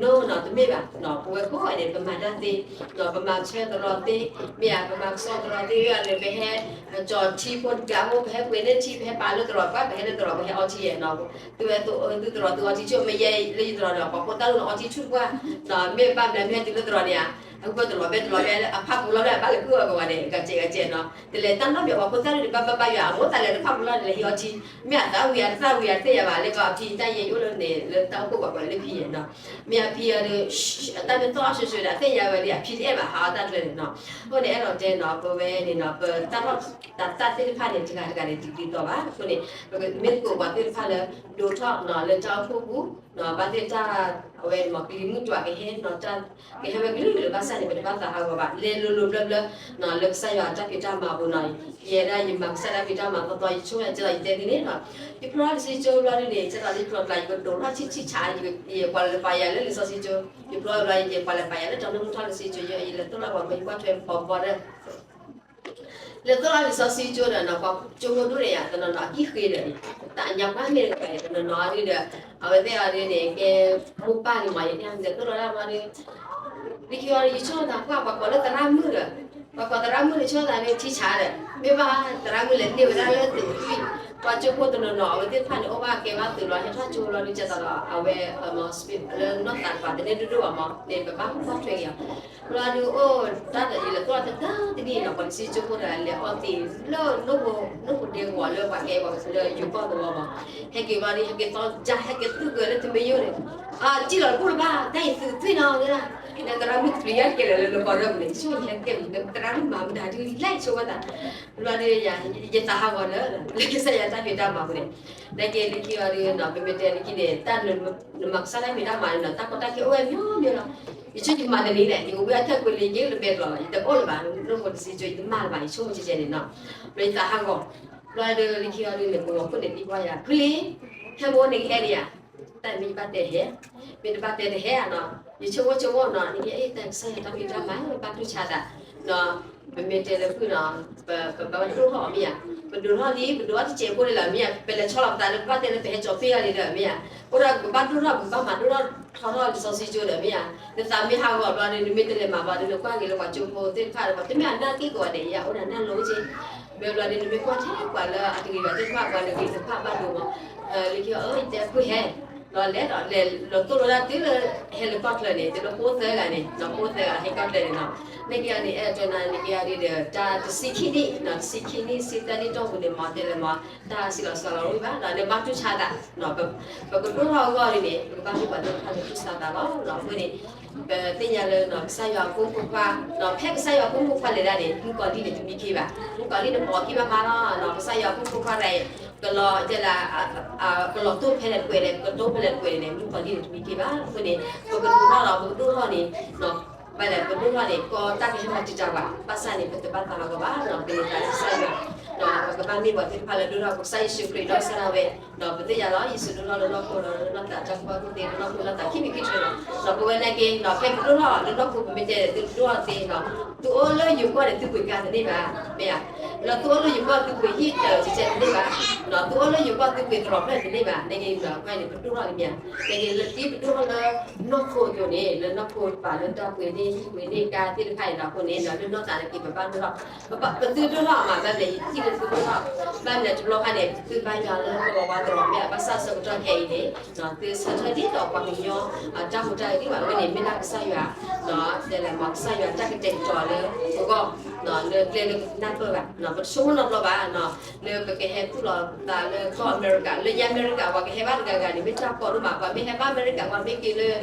နီၤနီၤ တမ့ၢ်ဘၣ် ပဝဲကိးဂၤဒဲး ပမၤတၢ်သ့ ပမၤဆၢသရိာ်သ့ မ့ၢ်ဧါ ပမၤကဆှီသရိာ်သ့ ဂ့ၤဂ့ၤန့ၣ် ပဟဲကၠီၤထံဖိတဂၤဖိ ပဟဲပှ့ၤန့ၢ်ထံ ပဟဲပာ်လၢသရိာ် ပှၤပဟဲလၢသရိာ် ပဟဲအီထံယဲၢ်နီၤ သုဝဲသုသရိာ်သုအီထံဆူၣ် မ့ၢ်ယဲလၢယသရိာ်ဒီး ပှၤဖိသၣ်လိၤန့ၣ်အီထံဆူၣ်တပှၢ် မ့ၢ်ဘၣ်မနုၤမ့ၢ်ဟဲတုၤလၢသရိာ်န့ၣ်ဧါ အဃိသရိာ်ဘဲသရိာ်ဘဲ အဖၣ်ပူၤလီၤလၢအဘၣ်လဲၤဃုအီၤကဝဲၤန့ၣ် ကစဲးကစဲးနီၤ တလဲၤတၢ်နီတမံၤ ပှၤဖိသၣ်လိၤန့ၣ် ဘၣ်ဘၣ်ဘၣ်ယွၤ အမိၢ်သးလဲၤတဖၣ်ပူၤလီၤန့ၣ် လဲၤဟံးအီထံ မ့ၢ်အသးဝံၤအတသၣ်ဝံၤအတသ့ၣ်ညါဘၣ် လၢကီးအဖံတၢ်ယဲယအိၣ်လၢန့ၣ် လၢတၢ်အိၣ်ဖှိၣ်ပှၤကိးလၢဖံယဲၢ်နီၤ မ့ၢ်အဖံအီၤဒီး အတၢ်မ့ၢ်သီၣ်အီၤဆိဆိဒီး အသ့ၣ်ညါဝဲလံ အဖံတအဲၣ်ဘၣ်ဟးအီၣ်တၢ်ကျဲန့ၣ်နီၤ အဃိန့ၣ် အဲၣ်ဒိးတဲနီၤ ပဝဲန့ၣ်နီၤ ပတၢ်ထီၣ်တၤသၣ်သ့ၣ်တဖၣ်န့ၣ် တဂၤတဂၤန့ၣ် တဒ်သိးဘၣ် အဃိန့ၣ် ပမ့ၢ်သကိးပှၤသ့ၣ်တဖၣ်လၢ ဒိးထီၣ်နီၤ လၢတၢ်အိၣ်ဖှိၣ်ပူၤ ဘၣ်သ့ၣ်တၢ် အဝဲန့ၣ်မ့ၢ်ကလံၤမုၢ်တွၤကဟဲနီၤ တၢ်ကဟဲဝဲကလုာ်ကလုာ်ဘၣ်ဆၣ်န့ၣ် ပတဘၣ်သးဟးဂီၤဘၣ် လဲၤလိၤလိၤဘျၢဘျၢ လၢကစၢ်ယွၤတၢ်ဖံးတၢ်မၤအပူၤနီၤ ယဲဒၣ်ယမၤကစၢ်တၢ်ဖံးတၢ်မၤသီသီ ယဆိကမိၣ်ကဲသိးယတဲဒ်န့ၣ်နီၤ ယဖျီလံာ်စီဆှံကၠိဘျီဒ်န့ၣ် ကဲသိးလံာ်ဖျီကျါ ယကတိၤထီၣ်ဆံးဆံးဆး ယကွၢ်လၢလၢပာ်ယၤလၢလံာ်စီဆှံကၠိ ယဖျီဘျီ ယကွၢ်လၢပာ်ယၤလၢတၢ်မ့ၢ်မုၢ်ထီၣ်လံာ်စီဆှံကၠိ ယလဲၤသိၣ်လီၤပှၤမ့ၢ်ယကွၢ်ထွဲပီၤဘီဒီး လဲၤသိၣ်လီၤလံာ်စီဆှံကၠိဒီးနီၤ ပှၤကၠိဖိဒိၣ်န့ၣ်ယါ တနီၤနီၤအကံၣ်ဃ့ဒီး တၢ်အညါပှၢ်မ့ၢ်တဂၤန့ၣ် တနီၤနီၤအါဒ်ဒီး အဝဲသ့ၣ်အါဒ်န့ၣ် ကဲမိၢ်ပၢ်န့ၣ်မး ယတဲလဲၤသိၣ်လီၤဒၣ်မးဒီး လၢခံအီၤဒီး ယဆိကမိၣ်သးပှၢ်ပှၤကိးလၢသရၣ်မုၣ်ဒီး ပှၤကိးသရၣ်မုၣ်န့ၣ် ဆိသးန့ၣ် ထံဆးဒီး မ့ၢ်ဘၣ်သရၣ်မုၣ်လဲၤန့ၢ်ဝဲဒၣ်လၢသုးသွံၣ်, ပှၤကၠိဖိတနီၤနီၤ အဝဲသ့ၣ်တဖၣ်န့ၣ် အိၣ်ဘၣ်ကဲဘၣ်သုးလီၤ ဟဲထီၣ်ကၠိလီၤဒ်ကဲသိးဒီး အဝဲ မ့ၢ်လၢနီၢ်သးတပၤတန့ၢ်ဒိၣ်ဒိၣ်ဘၣ်မးန့ၣ် ပဘၣ်ကွၢ်ထွဲက့ၤအီၤ, ဘျီဒုးအိၣ်တၢ်ဒီးယလဲၤကွၢ်တၢ်တနံၣ်နီၤ ပှၤတဆံကၠိဖိဒီး လဲၤအီသံးလၢ နိၣ်ဖိဒဲကဝီၤလၢပှၤကဲပှၤလၢယိၤကီၢ်သဝီမး, ဟဲက့ၤဘျီဒုး ဟဲက့ၤသီကၠၢ် ဟဲက့ၤသူၣ်ကၢၤလၢတမ့ၢ်ယိၣ်န့ၣ်, အကံၣ်လီၤတဘူၣ်လၢၤဘၣ် တၢ်အံၤသုးသွံၣ်နီၤ လၢသရၣ်မုၣ်တပျံၤယါတကဲလၢာ်လၢနကီၢ်ရၢၢ်ပူၤန့ၣ် ဆိၣ်ယဟဲကဲလၢသရၣ်မုၣ်မၤမတၤဒုးလဲၣ်ဆိဝဲသး, ဘျီဒုး ယသးဟးဂီၤလၢ လၢကစၢ်ယွၤတၢ်ဖံးတၢ်မၤပူၤန့ၣ်, နက့လၢခံအီၤဒုးနီၤ ပမ့ၢ်တဲလၢခံန့ၣ် တၢ်နမၤကစၢ်တၢ်ဖံးတၢ်မၤန့ၣ်နီၤ တၢ်ကီတၢ်ခဲအိၣ်ဝဲမျိုးမျိုးလီၤ, ယဆိကမိၣ်ယမၤတနံၤလဲၣ် ယအိၣ်ဝဲအထၢၣ်ကွ့လံ ယ့ၣ်လၢဘဲကျီးလီၤ ယတအိၣ်လၢၤဘၣ် နိၣ်ဖိတဆံကၠိ ယတမၤလၢၤဘၣ် ယဆိကမိၣ်ကဲကဲန့ၣ်နီၤ, ဘျီယသးဟးဂီၤ, ဘျီဒုးလၢခံအီၤဒုးန့ၣ် ပဂီၤခိၣ်န့ၣ်သံကွၢ်ယၤ ဖုလံ, ဟဲမိၢ်န့ၣ်ကဟဲဒံးဧါ, တၢ်မ့ၢ်ယဘၣ်တဲတဟဲ, မ့ၢ်တဘၣ်တဲတဟဲဧါနီၤ, ယဆိကမိၣ်ဆိကမိၣ်နီၤ နက့အ့ၣ်တၢ်ကစၢ်ယွၤတၢ်ဖံးတၢ်မၤ ဘၣ်တူၢ်ဆါသး, ပမ့ၢ်တဲလၢဖုနီၤ, ပဘၣ်ဒိၣ်ထီၣ်အီၤမ့ၢ်ဧါ, ပဒိးထီၣ်လံ ပဒိးထီၣ်တစဲးဖိန့ၣ်လီၤမ့ၢ်ဧါ, ပလဲၤဆီလီၤပသးလၢပဘၣ်တဲလၢပဟဲကၠီၤပ့ၢ်အီၤန့ၣ်ဒီးမ့ၢ်ဧါ, အိၣ်ဒၣ်ပကဘၣ်ဒိၣ်ထီၣ် ပကဘၣ်မၤဒိၣ်ထီၣ်ထီထီၣ်လံာ်စီဆှံကၠိဒီးမ့ၢ်ဧါ, နသးမ့ၢ်ဟးဂီၤဘျီဒုး နမ့ၢ်တလဲၤမၤဘျီဒုး နကွၢ်က့ၤလၢပှၤကၠိဖိသ့ၣ်တဖၣ်ဒီး ပှၤတမ့ၢ်အနၢ်က့ၢ်ကီးဒဲးယါ အိၣ်ဒၣ်နၢ်လိၤက့ၢ်, မ့ၢ်ဘျီဒုး နမ့ၢ်ကွၢ်ထဲပှၤလၢအတဂ့ၤဘၣ်သ့ၣ်တဖၣ် ပှၤလၢဂ့ၤတဖၣ်ဘၣ်ဒိမး, လၢခံအီၤ အၢ ယတဲဖုဟဲ ဒီးလဲၤဒီးလဲၤလီၤတိၢ်လီၤဒၣ်တုၤလၢ ဟဲလၢကီၢ်ချၢန့ၣ် တုၤလၢဃိသၢဂၤန့ၣ် ဒီးဃိသၢဂၤဟဲကီၢ်ချၢန့ၣ်နီၤ, နက့အီၤန့ၣ် အဲၣ်ဒိးနၤ နက့အီၤဒုးဒီး တၢ်တဆံခံနံၣ် တဆံခံနံၣ် ဆံသၢနံၣ်တီၢ်ပူၤန့ၣ် မ့ၢ်တဲလၢမ့ၢ် တၢ်စံးလီၤစှၤလီၤဝံၤဘၣ် ဒီးနဘၣ်တူၢ်ဆါသး, ပကဒိၣ်ထီၣ်အဂီၢ်န့ၣ် ပကဘၣ်မ့ၢ်ပှၤသ့ၣ်တဖၣ်လၢတူၢ်ဆါသးလီၤ. အဃိန့ၣ် ပသ့ၣ်ညါလၢ ကစၢ်ယွၤအဖိမုၣ်ဖိခွါ ဖဲကစၢ်ယွၤအဖိမုၣ်ဖိခွါလဲၤဒၣ်န့ၣ် မုၣ်ကီၤလံၢ်န့ၣ်တမံခ့ဘၣ်, မုၣ်ကီၤလံၢ်န့ၣ်ပိာ်ခံဘၣ်မးလီၤ, ကစၢ်ယွၤအဖိမုၣ်ဖိခွါ ကလီၤတဲလၢ ကလီၤတိၢ်ဖဲလဲၣ်တကွဲးလဲၣ် ကတိၢ်ဖဲလဲၣ်တကွဲးန့ၣ် မုၣ်ကီၤလံၢ်န့ၣ်တမံခ့ဘၣ်. အဃိန့ၣ် ပကဒိၣ်ထီၣ်ဒီး ပကဒိၣ်ထီၣ်န့ၣ် ဘၣ်လဲၣ် ပဒိၣ်ထီၣ်န့ၣ် ကီတၢ်ကဟဲမၤတံာ်တာ်ပှၤ ဘၣ်ဆၣ်န့ၣ် ပတဘၣ်သးလီၤကီးဘၣ် ပမ့ၢ်သးလၢကစၢ်ယွၤ ဒီးပကဘၣ်မ့ၢ်ပှၤသ့ၣ်တဖၣ်လၢဒိၣ်ထီၣ်ကစၢ်ယ့ၣ်ၡူးခရံာ်ဒီးကစၢ်ဒၣ်ဝဲ, ဒီးပသ့ၣ်ညါလီၤ ယ့ၣ်ၡူးဒိၣ်ထီၣ်လၢနီၢ်ခိဒီးလၢနီၢ်သးတၢ်ကူၣ်ဘၣ်ကူၣ်သ့ လၢနီၢ်ခိလၢသးခံမံၤခံတြဲၤလီၤ. ဒီးပဝဲနာ်က့ ဒီးဖဲပဒိၣ်ထီၣ်လၢနီၢ်ခိပမ့ၢ်တဲဒီး သုဒိၣ်ထီၣ်သ့ဒီး သုအိၣ်လၢယိၤကီၢ်န့ၣ် သုပှ့ၤကါတန့ၢ်ဘၣ်, မ့ၢ်ဧါ, ဒီးသုအိၣ်လၢယိၤကီၢ်သုပှ့ၤဟံၣ်တစဲးတန့ၢ်ဘၣ်, ဒီးသုအိၣ်လၢယိၤကီၢ်သုပှ့ၤသရိာ်ဖျၢၣ်တန့ၢ်ဘၣ်, နာ်က့ဒီး အဃိန့ၣ် ပဒိၣ်ထီၣ်လံမ့ၢ်ဧါ, နာ်က့လၢသုပဒိၣ်ထီၣ်လၢ နီၢ်ခိအသိးန့ၣ် လၢနီၢ်ခိပာ်လၢတၢ်ပှ့ၤန့ၢ်ဟံၣ်ပှ့ၤန့ၢ်ကါသ့ၣ်တဖၣ်န့ၣ်ဒီး အဃိန့ၣ်ဒီး လၢနီၢ်သးနာ်က့ ပဘၣ်ဒိၣ်ထီၣ် ပသုဒိၣ်ထီၣ်မး ဘၣ်မနုၤယထံၣ်လၢသုဒိၣ်ထီၣ်, ဘၣ်မနုၤတဘျီဃီန့ၣ် သုဘၣ်ယွၤလၢပဝဲပှၤသရိာ်မ့ၢ်ဧါ, ဘၣ်ဆၣ်ဆၢကတီၢ်ခဲအံၤန့ၣ် သုဆၢထၢၣ်ဒ်သိးပှၤကညီ တၢ်ဟူးတၢ်ဂဲၤဒ်ဘၣ် အဝဲန့ၣ်မ့ၢ်ဒၣ်ကစၢ်ယွၤ တဲလၢမ့ၢ်ကစၢ်ယွၤတၢ်ကတဲာ်ကတီၤလၢပဂီၢ် လၢကျဲလၢပနၢ်ပၢၢ်ဘၣ်, ပတဆိကမိၣ်နီတဘျီဘၣ် လၢပကဟဲသူၣ်လီၤပသးလၢကီၢ်အမဲရကၤ လၢညါအမဲရကၤ ပှၤကဟဲဘၣ်တဂၤဂၤန့ၣ် မ့ၢ်တၢ်ကီဒိၣ်မး ပှၤမ့ၢ်ဟဲဘၣ်အမဲရကၤ ပှၤမ့ၢ်က့ၤလၢ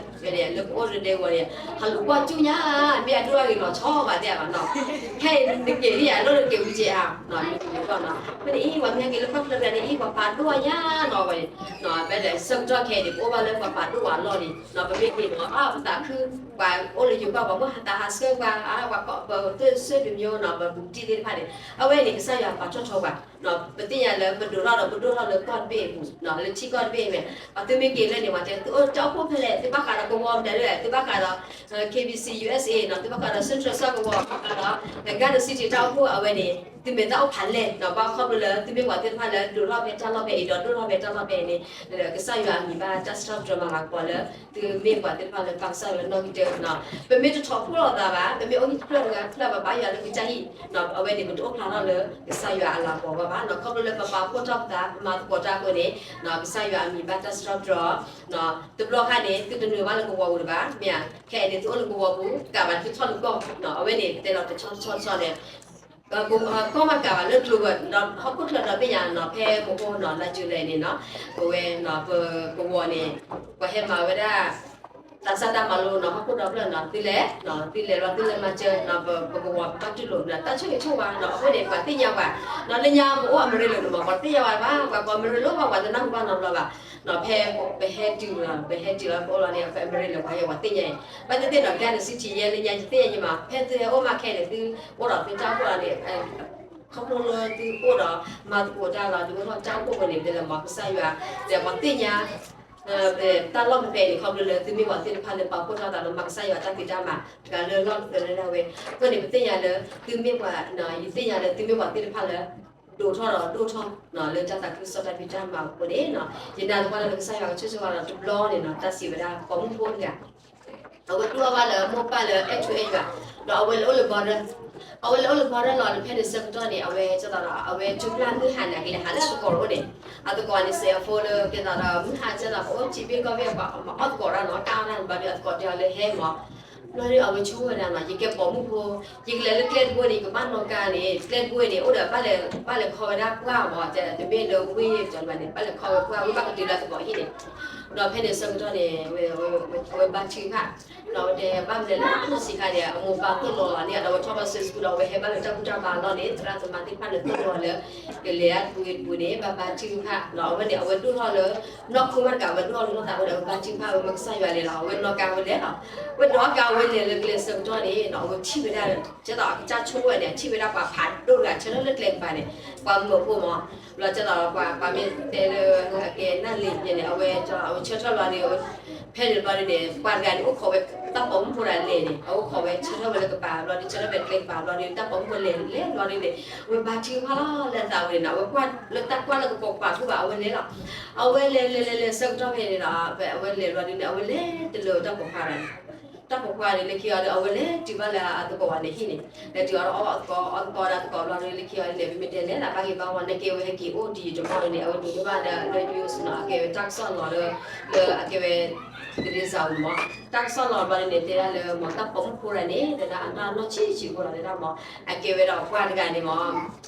လၢပအိၣ်လၢဒဲကဝီၤန့ၣ် ဟးလူၤကွၢ်ကၠူညါ မ့ၢ်အဒိၣ်အဂ့ၤလီၤဆီဘၣ်သ့ၣ်ဧါဘၣ်နီၤ, ခဲအံၤနက့ၤဒ်ယၤ ဒိၣ်နက့ၤဝံၤက့ၤဧါ, မ့ၢ်ကီၢ်နီၤ ဖဲန့ၣ်အံၤ ပှၤမ့ၢ်ဟဲက့ၤလၢကီၢ်ချၢတဂၤန့ၣ်အံၤ ပှၤပာ်ဒိၣ်အါညါနီၤဝဲန့ၣ်, ဖဲဒီးဆၢကတီၢ်ခဲအံၤန့ၣ် ပအိၣ်ဘၣ်လၢပှၤပာ်ဒိၣ်ဝဲအလီၢ်န့ၣ် ပမ့ၢ်က့ၤန့ၣ် အါ ပသးခု ပှၤအိၣ်လၢယိၤကီၢ် ပှၤမ့ၢ်ဟးသးဟးဆှၢပှၤ ပှၤကီၢ်ပသုးစၢ်တမျိုးနီၤ ပဘူးတံၢ်သ့ၣ်တဖၣ်န့ၣ် အဝဲန့ၣ် ကစၢ်ယွၤပာ်ထီၣ်ထီပှၤ ပသ့ၣ်ညါလၢပဒိၣ်ထီၣ်ဒီးပဒိၣ်ထီၣ်လၢကီၢ်တဘ့ၣ်အပူၤ လၢထံကီၢ်တဘ့ၣ်အမဲာ် ပှၤသုမ့ၢ်က့ၤလၢန့ၣ် ပှၤတဲ သုအိၣ်တၢ်အိၣ်ဖှိၣ်ဖဲလဲၣ် သုဘၣ်ဃးဒီးကဝီၤမတၤဒ်လဲၣ် သုဘၣ်ဃးဒီး KBC USA နီၤ သုဘၣ်ဃးဒီး Central ကဝီၤ ဘၣ်ဃးဒီး Garden City တၢ်အိၣ်ဖှိၣ်အဝဲန့ၣ် သုမဲာ်သၣ်အိၣ်ဖးလဲၢ်နီၤ ဘၣ်ခီဖျိလၢ သုမ့ၢ်ပှၤသ့ၣ်တဖၣ်လၢ ဒိၣ်ထီၣ်ဖဲတၢ်လီၢ်ဖဲအံၤဒီး ဒိၣ်ထီၣ်ဖဲတၢ်လီၢ်ဖဲအံၤန့ၣ် ကစၢ်ယွၤအမံၤဘၣ်တၢ်စံးထီၣ်ပတြၢၤမၤလၤကပီၤလၢ သုမ့ၢ်ပှၤသ့ၣ်တဖၣ်လၢပာ်ကစၢ်ယွၤလၢနီၢ်ကစၢ်နီၤ ပမ့ၢ်တထီၣ်ဖှိၣ်လိာ်သးဘၣ် ပမ့ၢ်အိၣ်ဟံၣ်တဖျၢၣ်တဂၤတဖျၢၣ် ပဘါယွၤလၢကစၢ်ဟံၣ် အဝဲန့ၣ် ပတအိၣ်ဖျါထီၣ်လၢကစၢ်ယွၤအလၤကပီၤဘၣ်ဘၣ်နီၤ ခီဖျိလၢပပာ်ဖှိၣ်ထီၣ်ပသး ပမၤသကိးတၢ်အဃိန့ၣ် ကစၢ်ယွၤအမံၤဘၣ်တၢ်စံးထီၣ်ပတြၢၤ တဘျီခါန့ၣ် သုတနုာ်ဘၣ်လၢကဝီၤပူၤတဘၣ် မ့ၢ်ဧါ ခဲအံၤန့ၣ် သုအိၣ်လၢကဝီၤပူၤ ကးဘၣ်သုထီၣ်လၢကီၢ် အဝဲန့ၣ် ပတဲလီၤတဆီဆီဆီန့ၣ် ကီၢ်မ့ၢ်ကးဘၣ်လၢကျိၤဝဲၤ ဒီးဟီၣ်ခိၣ်ချၢဒီဘ့ၣ်ညါနီၤ ဖဲမဟိနီၤ လါယူၤလံန့ၣ်နီၤ ပဝဲနီၤ ပကဝီၤန့ၣ် ပှၤဟဲမၤဝဲဒၣ် တၢ်စၢ်တၢ်မၤလိနီၤ ဟီၣ်ခိၣ်ဒီဖျၢၣ်နီၤ သုလဲၤ သုလဲၤလီၤ သုလဲၤမၤစၢၤနီၤ ပကဝီၤဘၣ်တူၢ်လိာ်နီၤ တၢ်ဆိၣ်ဂ့ၤဆိၣ်ဝါနီၤ အဃိန့ၣ် ပှၤသ့ၣ်ညါပှၤနီၤ လၢညါပအိၣ်အမဲရကၤန့ၣ်မး ပှၤတသ့ၣ်ညါပှၤဘၣ် ပှၤကိးမဲရကၤလၢပှၤ ပှၤတနၢ်ဟူဘၣ်နီတဘျီဘၣ် ဖဲပဟဲတုၤလီၤ ပဟဲတုၤလီၤ ပအိၣ်လီၤန့ၣ် ဖဲအမဲရကၤလၢပှၤဟဲ ပှၤသ့ၣ်ညါအံၤ ဘၣ်သ့ၣ်သ့ၣ်နီၤ Garden City ယဲလၢညါ ယသ့ၣ်ညါယမး ဖဲသုဟဲအိၣ်မးခဲအံၤန့ၣ် သုအိၣ်ဒီးသုတၢ်အိၣ်ဖှိၣ်လီၤန့ၣ် ခီဖျိလၢသုအိၣ်ဒီး မၤသကိးတၢ်လီၤ သုအိၣ်ထီၣ်တၢ်အိၣ်ဖှိၣ်ဝဲန့ၣ် ပတဲလၢမ့ၢ်ကစၢ်ယွၤ ဒီးပှၤသ့ၣ်ညါ တၢ်လီၢ်ဖဲဖဲအံၤန့ၣ် ခီဖျိလၢ သုမ့ၢ်ပှၤသ့ၣ်တဖၣ်လၢပာ်ဖှိၣ်ထီၣ်သးလၢမၤကစၢ်ယွၤတၢ်ဖံးတၢ်မၤ တဂၤလၢလီၢ်ကသၢလၢဒၣ်ဝဲ အဃိန့ၣ် ပသ့ၣ်ညါလၢ သုမ့ၢ်ပှၤ ယသ့ၣ်ညါလၢ သုမ့ၢ်ပှၤသ့ၣ်တဖၣ်လၢ ဒိၣ်ထီၣ်ဒီးဒိၣ်ထီၣ် လၢတၢ်သးခုကစီၣ်တၢ်ဖံးတၢ်မၤအဃိန့ၣ် ယနာ်သပှၢ်လၢကစၢ်ယွၤကဆိၣ်ဂ့ၤဆိၣ်ဝါဒီးတဘျီန့ၣ်နီၤ တၢ်စံးဝဲဒၣ် ပိာ်မုၣ်ဖိတဂၤ အဝဲတူၢ်ဘၣ်လၢမိၢ်ပၢ်လၢအဲၣ်ထူအဲၣ်ယွၤ ဒီးအဝဲလဲၤအိၣ်လၢ border အဝဲလဲၤအိၣ်လၢကီၢ်ရၢၢ်လီၤ ဖဲန့ၣ်ဆၢကတီၢ်န့ၣ် အဝဲကဲသိးဒီး အဝဲကၠိပျၢ်မုၢ်ဟါန့ၣ် အကလဲၤဟးလၢအသကိးအိၣ်န့ၣ်, အသကိးန့ၣ် စဲးအဖိလၢကဲသိးဒီး မုၢ်ဟါကဲသိး ပအိၣ်စံးဘ့ၣ်ကီၢ်ဘ့ၣ် ပှၤအီၣ်သကိးတၢ်နီၤ တၢ်အီၣ်တၢ်န့ၣ်ဘျီဒီး အသကိးတဲအီၤလၢဟဲမး, ဘျီဒီး အဝဲဆိကမိၣ်ဝဲဒၣ်နီၤ ယကဲပိာ်မုၣ်ဖိ, ယကလဲၤလၢကျဲတဘိန့ၣ် ယကဘၣ်နီၣ်ကါန့ၣ် ကျဲတဘိန့ၣ် အိၣ်ဒီးဘၣ်လဲၤ ဘၣ်လဲၤခီဝဲဒၣ်ပှၢ်မး တမ့ၢ်လၢဝ့ၢ်ကၠီၤဘၣ်န့ၣ် ဘၣ်လဲၤခီဝဲပှၢ် ဝဲဘၣ်ကတုၤလၢအသကိးဟံၣ်န့ၣ်, ဒီးဖဲန့ၣ်ဆၢကတီၢ်န့ၣ် အဝဲဘါထုကဖၣ်, ဒီးအဝဲတဲဘၣ်မနုၤလဲၣ် လၢတၢ်စံးခါန့ၣ် အမိၢ်ပၢ်သိၣ်လိအီၤန့ၣ် ဒီးအဝဲထီၣ်ဘၣ်ဆၢစကူလီၤ အဝဲဟဲဘၣ်လၢတၢ်ဘူၣ်တၢ်ဘါအလီၢ်န့ၣ် သရၣ်သမါသ့ၣ်တဖၣ်န့ၣ်သိၣ်လိအီၤလၢ ကလဲၤဒၣ်တပူၤဂ့ၤတပူၤန့ၣ် ဘၣ်ဘါထုကဖၣ်, ဒီးအဝဲန့ၣ် အဝဲဒိၣ်ထီၣ်လၢ နီၢ်ခိမးတကး အဝဲဒိၣ်ထီၣ်လၢနီၢ်သးဝဲဒီး အဝဲဘါထုကဖၣ်ဝဲမ့ၢ်ကစၢ်ယွၤလဲၤလီၤ အဝဲနီၣ်ကါဝဲလဲၤလီၤ, ဝဲနီၣ်ကါဝဲလဲၤလၢကျဲဆၢကတီၢ်န့ၣ် အဝဲထံၣ်ဝဲဒၣ် ကဲသိးအကစၢ်ဆိကမိၣ်ဝဲန့ၣ် ထံၣ်ဝဲဒၣ်ပှၤဖးဒိၣ်တဂၤဆၢထၢၣ်လၢကျဲကပၤန့ၣ် ပှၤမုၣ်ဖိမး, ဘျီကဲသိးပှၤ ပှၤမ့ၢ်တဲလၢအကဲနၢ်လံၤယဲန့ၣ် အဝဲ အဝဲဆၢထၢၣ်လီၤဒီး ဖဲန့ၣ်ဘျီဒုန့ၣ် ပှၤတဂၤန့ၣ် အိၣ်ခိးဝဲတၢ်ပိာ်မုၣ်ဖိဒၣ်လဲၤန့ၣ် အအိၣ်ခိးဝဲဆၢထၢၣ်ဝဲလၢကပၤ ဘျီဒု ဆၢထၢၣ်ဝဲကျဲကပၤ ဘျီဒု တၢ်ပိာ်မုၣ်ဖိလဲၤလဲၤဘျီဒုန့ၣ် အဝဲဘါထုကဖၣ်လီၤလၢအသးဝဲန့ၣ်နီၤ အဝဲကွၢ်လၢတၢ်ကွၢ်လၢကပိာ်ခွါထူၣ်ဘၣ် အဝဲလဲၤလီၤ, အဝဲလဲၤလဲၤလဲၤလဲၤဆၢကတီၢ်ဖဲန့ၣ်ဒီး အဝဲလဲၤဘျီဒုန့ၣ် အဝဲလဲၤတလၢတၢ်ပိာ်ခွါန့ၣ် တၢ်ပိာ်ခွါန့ၣ် လၢခံအီၤဒီး အဝဲလဲၤတုၤဘၣ်လၢအသကိးဝဲန့ၣ်ဟံၣ်န့ၣ် လဲၤတုၤအီၤဒီးအီၣ်အသကိး အီၣ်သကိးဒီးအသကိးဘျီဒု လၢခံအီၤန့ၣ် ပမ့ၢ်တဲလဲၤလၢဘၣ်ဂ့ၤဘၣ်ဝီ နကဲဝဲဟဲက့ၤအိၣ်ဒံးယတမီၢ်န့ၣ် အဝဲဒိးန့ၢ်ဘၣ်ဒီးလၢယိယိဆူၣ်နီၤ အကဲဝဲတၢ်ကစီၣ်လီၤလၢ လၢအကဲဝဲ တဒ့စၢ်အူမး တၢ်ကစီၣ်လီၤဘျီဒုန့ၣ် တဲဒၣ်လၢမး တၢ်ပိာ်မုၣ်ဖိဒၣ်န့ၣ် တဲဒၣ်အနီၢ်ဆံးဆံးဖိလီၤတဲဒၣ်မး အကဲဝဲဒီးပှၤတဂၤန့ၣ်မး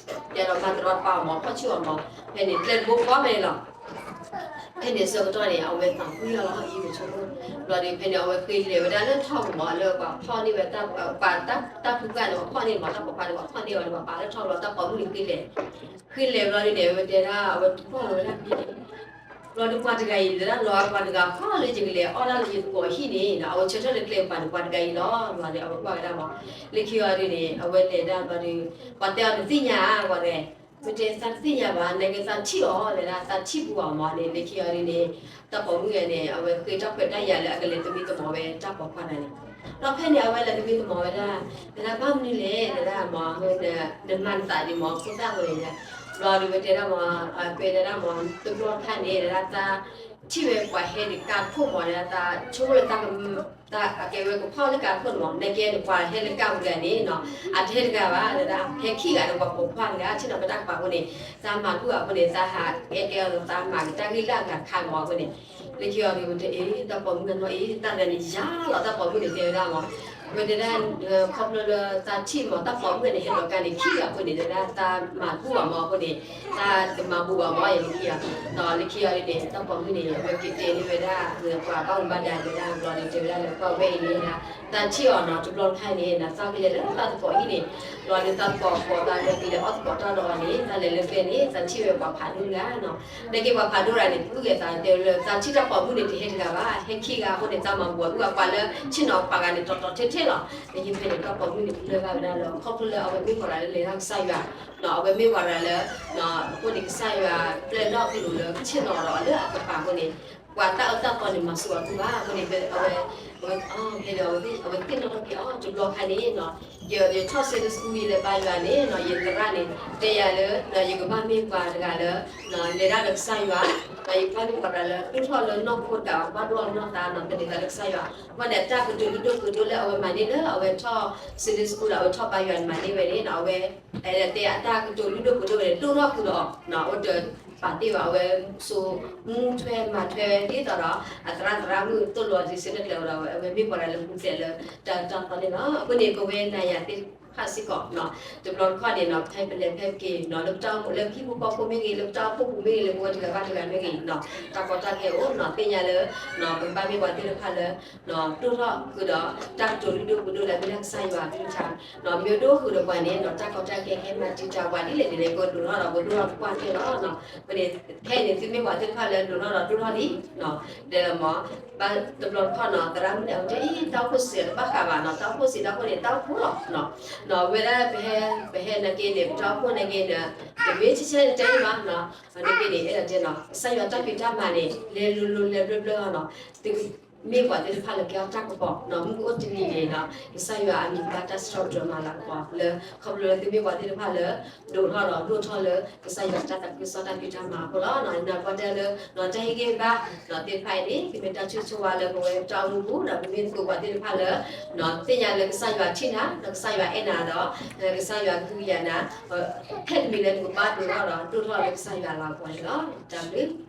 တဲဒီးမၤတရီတပါအီၤမး ဖီၣ်ဆူၣ်အီၤမး ဖဲန့ၣ်ကျဲတဘိဃီဖဲန့ၣ်လီၤ ဖဲန့ၣ်ဆၢကတီၢ်န့ၣ် အဝဲသးကွံအီၤလီၤ အံၤမဆိကမိၣ် ဘျီဒုဖဲန့ၣ် အဝဲဃ့လဲၤဝဲဒၣ်လၢထီၣ်ပူၤမး လၢပှၤဖီၣ်န့ၢ်ဝဲ ပှၤတၢ်ဖုပှၢ်န့ၣ် ပှၤဖီၣ်န့ၢ်မး တၢ်ပိာ်ခွါန့ၣ် ပှၤဖီၣ်န့ၢ်အီၤန့ၣ် ပှၤပာ်လၢထီၣ်ဘျီ တၢ်ပိာ်မုၣ်န့ၣ်ဃ့လဲၤ ဃ့လဲၤဘျီဒုန့ၣ် အဝဲတဲဒၣ် အဝဲကွၢ်လီၤဝဲဒၣ်ဖဲန့ၣ် ဘျီဒုပှၤတဂၤအံၤ တဲဒၣ်လီၤ ပှၤတဂၤဃီလၢယကလဲၤအီၣ်ဒၣ်လၢယသကိးဟံၣ်န့ၣ် အဝဲဆၢထၢၣ်လၢကျဲကပၤန့ၣ် ပှၤတဂၤအံၤလီၤ ဘျီဒု အဝဲကွၢ်ဝဲဒၣ်မး လၢခံအီၤဒုန့ၣ် အဝဲလဲၤဒၣ်ဘျီဒု ပှၤတဲအီၤတသ့ၣ်ညါ ပှၤတဲ မ့ၢ်တဲသးတသ့ၣ်ညါဘၣ် နကသးထံၣ်အီၤ တဲဒၣ်သးထံၣ်ပူၤအီၤမးန့ၣ် လၢခံအီၤဒုန့ၣ် တၢ်ပိာ်မုၣ်ဂၤန့ၣ် အဝဲဃ့တၢ်ခွဲးတၢ်ယာ်လၢအကလဲၤသမံသမိးဝဲတၢ်ပိာ်ခွါတဂၤန့ၣ် ဒီးဖဲန့ၣ် အဝဲလဲၤသမံသမိးဝဲဒၣ် တဲဒၣ်ဘၣ်မနုၤလဲၣ် တဲဒၣ်မး နမၤနသးဒ်မး ဖိသၣ်ဝဲန့ၣ် ဘျီဒုဝဲတဲဒၣ်မး အကွဲးတဲဒၣ်မး တဘျီတခါန့ၣ် တဲဒၣ်သးထံၣ်ဝဲပှၤဟဲဒံးကါတခိၣ်မး တဲဒၣ်သးဆိကမိၣ်လၢသး အကဲဝဲကဖီၣ်လၢကါတခိၣ်န့ၣ်မး နကဲန့ၣ် ပှၤဟဲလၢကါပူၤတဂၤန့ၣ်နီၤ အတဟဲတဂၤဘၣ် တဲဒၣ် ဟဲခံဂၤဒီးပှၤပိာ်ခွါတဂၤ ဆ့ၣ်နီၤပတၢ်ကပၤအဃိန့ၣ် သးမၤဘူၣ်အဃိန့ၣ် သးဟးအဲၣ်ကဲအီၤ သးမၤကတၢၢ်ဂံၢ်လၢအဂၤခါမးအဃိန့ၣ် လၢခံအီၤဒု ပတဲအ့ တၢ်ပိာ်မုၣ်ဂၤနီၢ်အ့ တၢ်တဂၤန့ၣ်ယၤလီၤ တၢ်ပိာ်မုၣ်န့ၣ်တဲဝဲဒၣ်မး ဝဲတဲဒၣ် ခီဖျိလၢသးထံၣ်မး တၢ်ပိာ်မုၣ်န့ၣ် ဟဲလီၤကါန့ၣ် ခံဂၤအဃိန့ၣ် တဲဒၣ်သးမၤဘူၣ်ဘၣ်မးအဃိန့ၣ် သးတမၤဘူၣ်ဘၣ်မး ယလၢခံအီၤ ဒီးလၢခံအီၤဒုန့ၣ် တၢ်ပိာ်မုၣ်န့ၣ် အဝဲက့ၤတဲန့ၢ်ဝဲဒၣ် ပှၤဘၣ်မူဘၣ်ဒါဝဲဒၣ် ဘျီဒုတဲဝဲဒၣ်လၢပှၤဝဲအံၤန့ၣ် သးထံၣ်အီၤနီၤ တဘျီတခါန့ၣ် သးကလဲၤလၢသးသကိးဟံၣ်န့ၣ် ဘျီဒုသးသကိး ပှၤသးလဲၤက့ၤလဲၤအီၣ်သကိးတၢ်ဒီးအီၤန့ၣ် သးလဲၤလၢကျဲန့ၣ် သးထံၣ်ဝဲပှၤဖးဒိၣ်တဂၤနီၤ နက့ပှၤဖးဒိၣ်တဂၤန့ၣ် သူၣ်ဂဲၤသးတဲဝဲလၢ သးထံၣ်တၢ်ပိာ်မုၣ်န့ၣ် တဟဲတဂၤဘၣ် ဟဲခံဂၤအဃိန့ၣ် သးမၤဘူၣ်အီၤ ပှၤလၢဆ့ၣ်နီၤပှၤဂၤန့ၣ် တီတီထဲထဲလီၤ လၢယဖဲန့ၣ် တၢ်ပိာ်မုၣ်န့ၣ် ပလၢၢ်ဘၣ်ဝဲဒၣ်လၢ ခီဖျိလၢအဝဲမ့ၢ်ပှၤတဂၤလၢလဲၤတၢ်ကစၢ်ယွၤ အဝဲမ့ၢ်ပှၤတဂၤလၢ အဃိန့ၣ် ကစၢ်ယွၤပျဲၢ်လီၢ်ကလိၤလၢဆ့ၣ်နီၤဒီးအီၤလၢအကပၤအဃိန့ၣ် ပှၤတၢ်အၢတၢ်သီန့ၣ် မၤစၢၤအီၤတအိၣ်ဘၣ်အဃိန့ၣ် အဝဲ အဝဲ အဝဲသ့ၣ်နီၣ်ထီၣ်က့ၤအီၤ တဘျီခါန့ၣ်နီၤ ယ ယထီၣ် Sunday school ယလဲၤဘါယွၤန့ၣ်နီၤ ယသရၣ်န့ၣ် တဲယၤလၢ ယကဘၣ်မ့ၢ်ပှၤတဂၤလၢ လဲၤတၢ်ဒီးကစၢ်ယွၤ ဒီးယကဘၣ်မ့ၢ်ပှၤတဂၤလၢ ဒိၣ်ထီၣ်လၢနီၢ်ခိတဂၤ ဘၣ်ဒိၣ်ထီၣ်နီၢ်သးနီၤ သန့ၤသးလၢကစၢ်ယွၤ အဃိန့ၣ် အတၢ်ကတိၤလုၢ်ဒိၣ်ပှ့ၤဒိၣ်လၢအဝဲမၤန့ၢ်လၢအဝဲထီၣ် Sunday school ဒီးအဝဲထီၣ်ဘါယွၤန့ၣ်မၤန့ၢ်ဝဲန့ၣ်နီၤ အဝဲ တဲအတၢ်ကတိၤလုၢ်ဒိၣ်ပှ့ၤဒိၣ်ဝဲန့ၣ် ဒိၣ်ထီၣ်ဃုာ်ဒီး အိၣ်တပာ်တ့ၢ်ဘၣ် အဝဲစိာ်မူထွဲမၤထွဲဝဲဒ်သိးဒီး အသရၣ်သရၣ်မုၣ်သိၣ်လိအီၤဒ်ဆၢကတီၢ်ကျဲဝဲဒီး အဝဲမ့ၢ်ပှၤတဂၤလၢမူသဲးလၢတၢ်အၢတၢ်သီန့ၣ်လီၤ. အဃိန့ၣ် ပဝဲနၤယၤသ့ၣ်တဖၣ်စ့ၢ်ကီး တဘျီတခီၣ်န့ၣ်နီၤ ဖဲပလဲၤဖဲပက့ၤနီၤ လၢပတၢ်အိၣ်မူ လၢပဟံၣ်ဖိဃီဖိမ့ၢ်ဂ့ၤ လၢပတၢ်အိၣ်ဖှိၣ်ပူၤမ့ၢ်ဂ့ၤ လၢပဝဲတဂၤဘၣ်တဂၤမ့ၢ်ဂ့ၤနီၤ တၢ်ကီတၢ်ခဲအိၣ်နီၤ သ့ၣ်ညါလၢ ပကဘၣ်မ့ၢ်ပှၤသ့ၣ်တဖၣ်လၢ ဒိၣ်ထီၣ်ဃုာ်ဒီး တၢ်ကတိၤလုၢ်ဒိၣ်ပှ့ၤဒိၣ်လၢအမ့ၢ်ဒၣ်ကစၢ်ယွၤအကလုၢ်ကထါ မ့ၢ်ဒိၣ်ဃုာ်ဒီးပှၤန့ၣ်နီၤ တၢ်ကီတၢ်ခဲကဟဲမၤတံာ်တာ်ပှၤဒ်လဲၣ်ဒ်လဲၣ် ပကဒိၣ်ထီၣ်ဒီး ပဒိၣ်ထီၣ်တပှၢ်ကဲလီၤနီၤ ပန့ၣ် ဖဲန့ၣ်သုမ့ၢ်ပှၤသ့ၣ်တဖၣ်လၢဒိၣ်ထီၣ်ဒီးဒိၣ်ထီၣ်လံနီၤ ဒဲလီၤမး ဘၣ်တဘျီတခီၣ်နီၤ သရၣ်မုၣ်န့ၣ် အဝဲတဲအံၤ တၢ်အိၣ်ဖှိၣ်စံးတဘၣ်ဃးဘၣ်နီၤ တၢ်အိၣ်ဖှိၣ်စံးတၢ်အိၣ်ဖှိၣ်န့ၣ် တၢ်အိၣ်ဖှိၣ်လီၤနီၤ ဝဲဒၣ်ပဟဲ ပဟဲနာ်က့န့ၣ် ပတၢ်အိၣ်ဖှိၣ်နာ်က့န့ၣ် တမ့ၢ်ဆဲဆဲန့ၣ်တဲအံၤဘၣ်နီၤ နာ်က့န့ၣ် အဲၣ်ဒိးတဲနီၤ ကစၢ်ယွၤတၢ်ဖံးတၢ်မၤန့ၣ် လဲၤလိၤလိၤလဲၤဘျၢဘျၢနီၤ သု မ့ၢ်ပှၤသ့ၣ်တဖၣ်လၢကဲထီၣ်တၢ်ကပီၤ, မုၢ်အိၣ်တနံၤန့ၣ်ဒီး ကစၢ်ယွၤအမံၤကဘၣ်တၢ်စံးထီၣ်ပတြၢၤမၤလၤကပီၤလၢ ခီဖျိလၢသုမ့ၢ်ပှၤသ့ၣ်တဖၣ်လၢ ဒိၣ်ထီၣ်ဒီးဒိၣ်ထီၣ်လၢကစၢ်ယွၤတၢ်သးခုကစီၣ်တၢ်ဖံးတၢ်မၤအဃိလီၤ. နကွၢ်တဲလၢ တၢ်ဟ့ၣ်ဂံၢ်ဘါ သ့ၣ်တဖၣ်အံၤန့ၣ် ကမ့ၢ်တၢ်ဆိၣ်ဂ့ၤဆိၣ်ဝါလၢပဝဲတၢ်အိၣ်မူပူၤ ဒီးပမ့ၢ်သကိးပှၤသ့ၣ်တဖၣ်လၢ သ့ၣ်ညါလၢကစၢ်ယွၤထံၣ်နၤ ဒီးကစၢ်ယွၤအဲၣ်နၤဒီး ကစၢ်ယွၤကဟုကယာ်နၤ ဖဲတမံၤလၢနကဘၣ်ဒိၣ်ထီၣ်ဒီးဒိၣ်ထီၣ်လၢကစၢ်ယွၤလၤကပီၤန့ၣ်လီၤ. တၢ်ဘျုး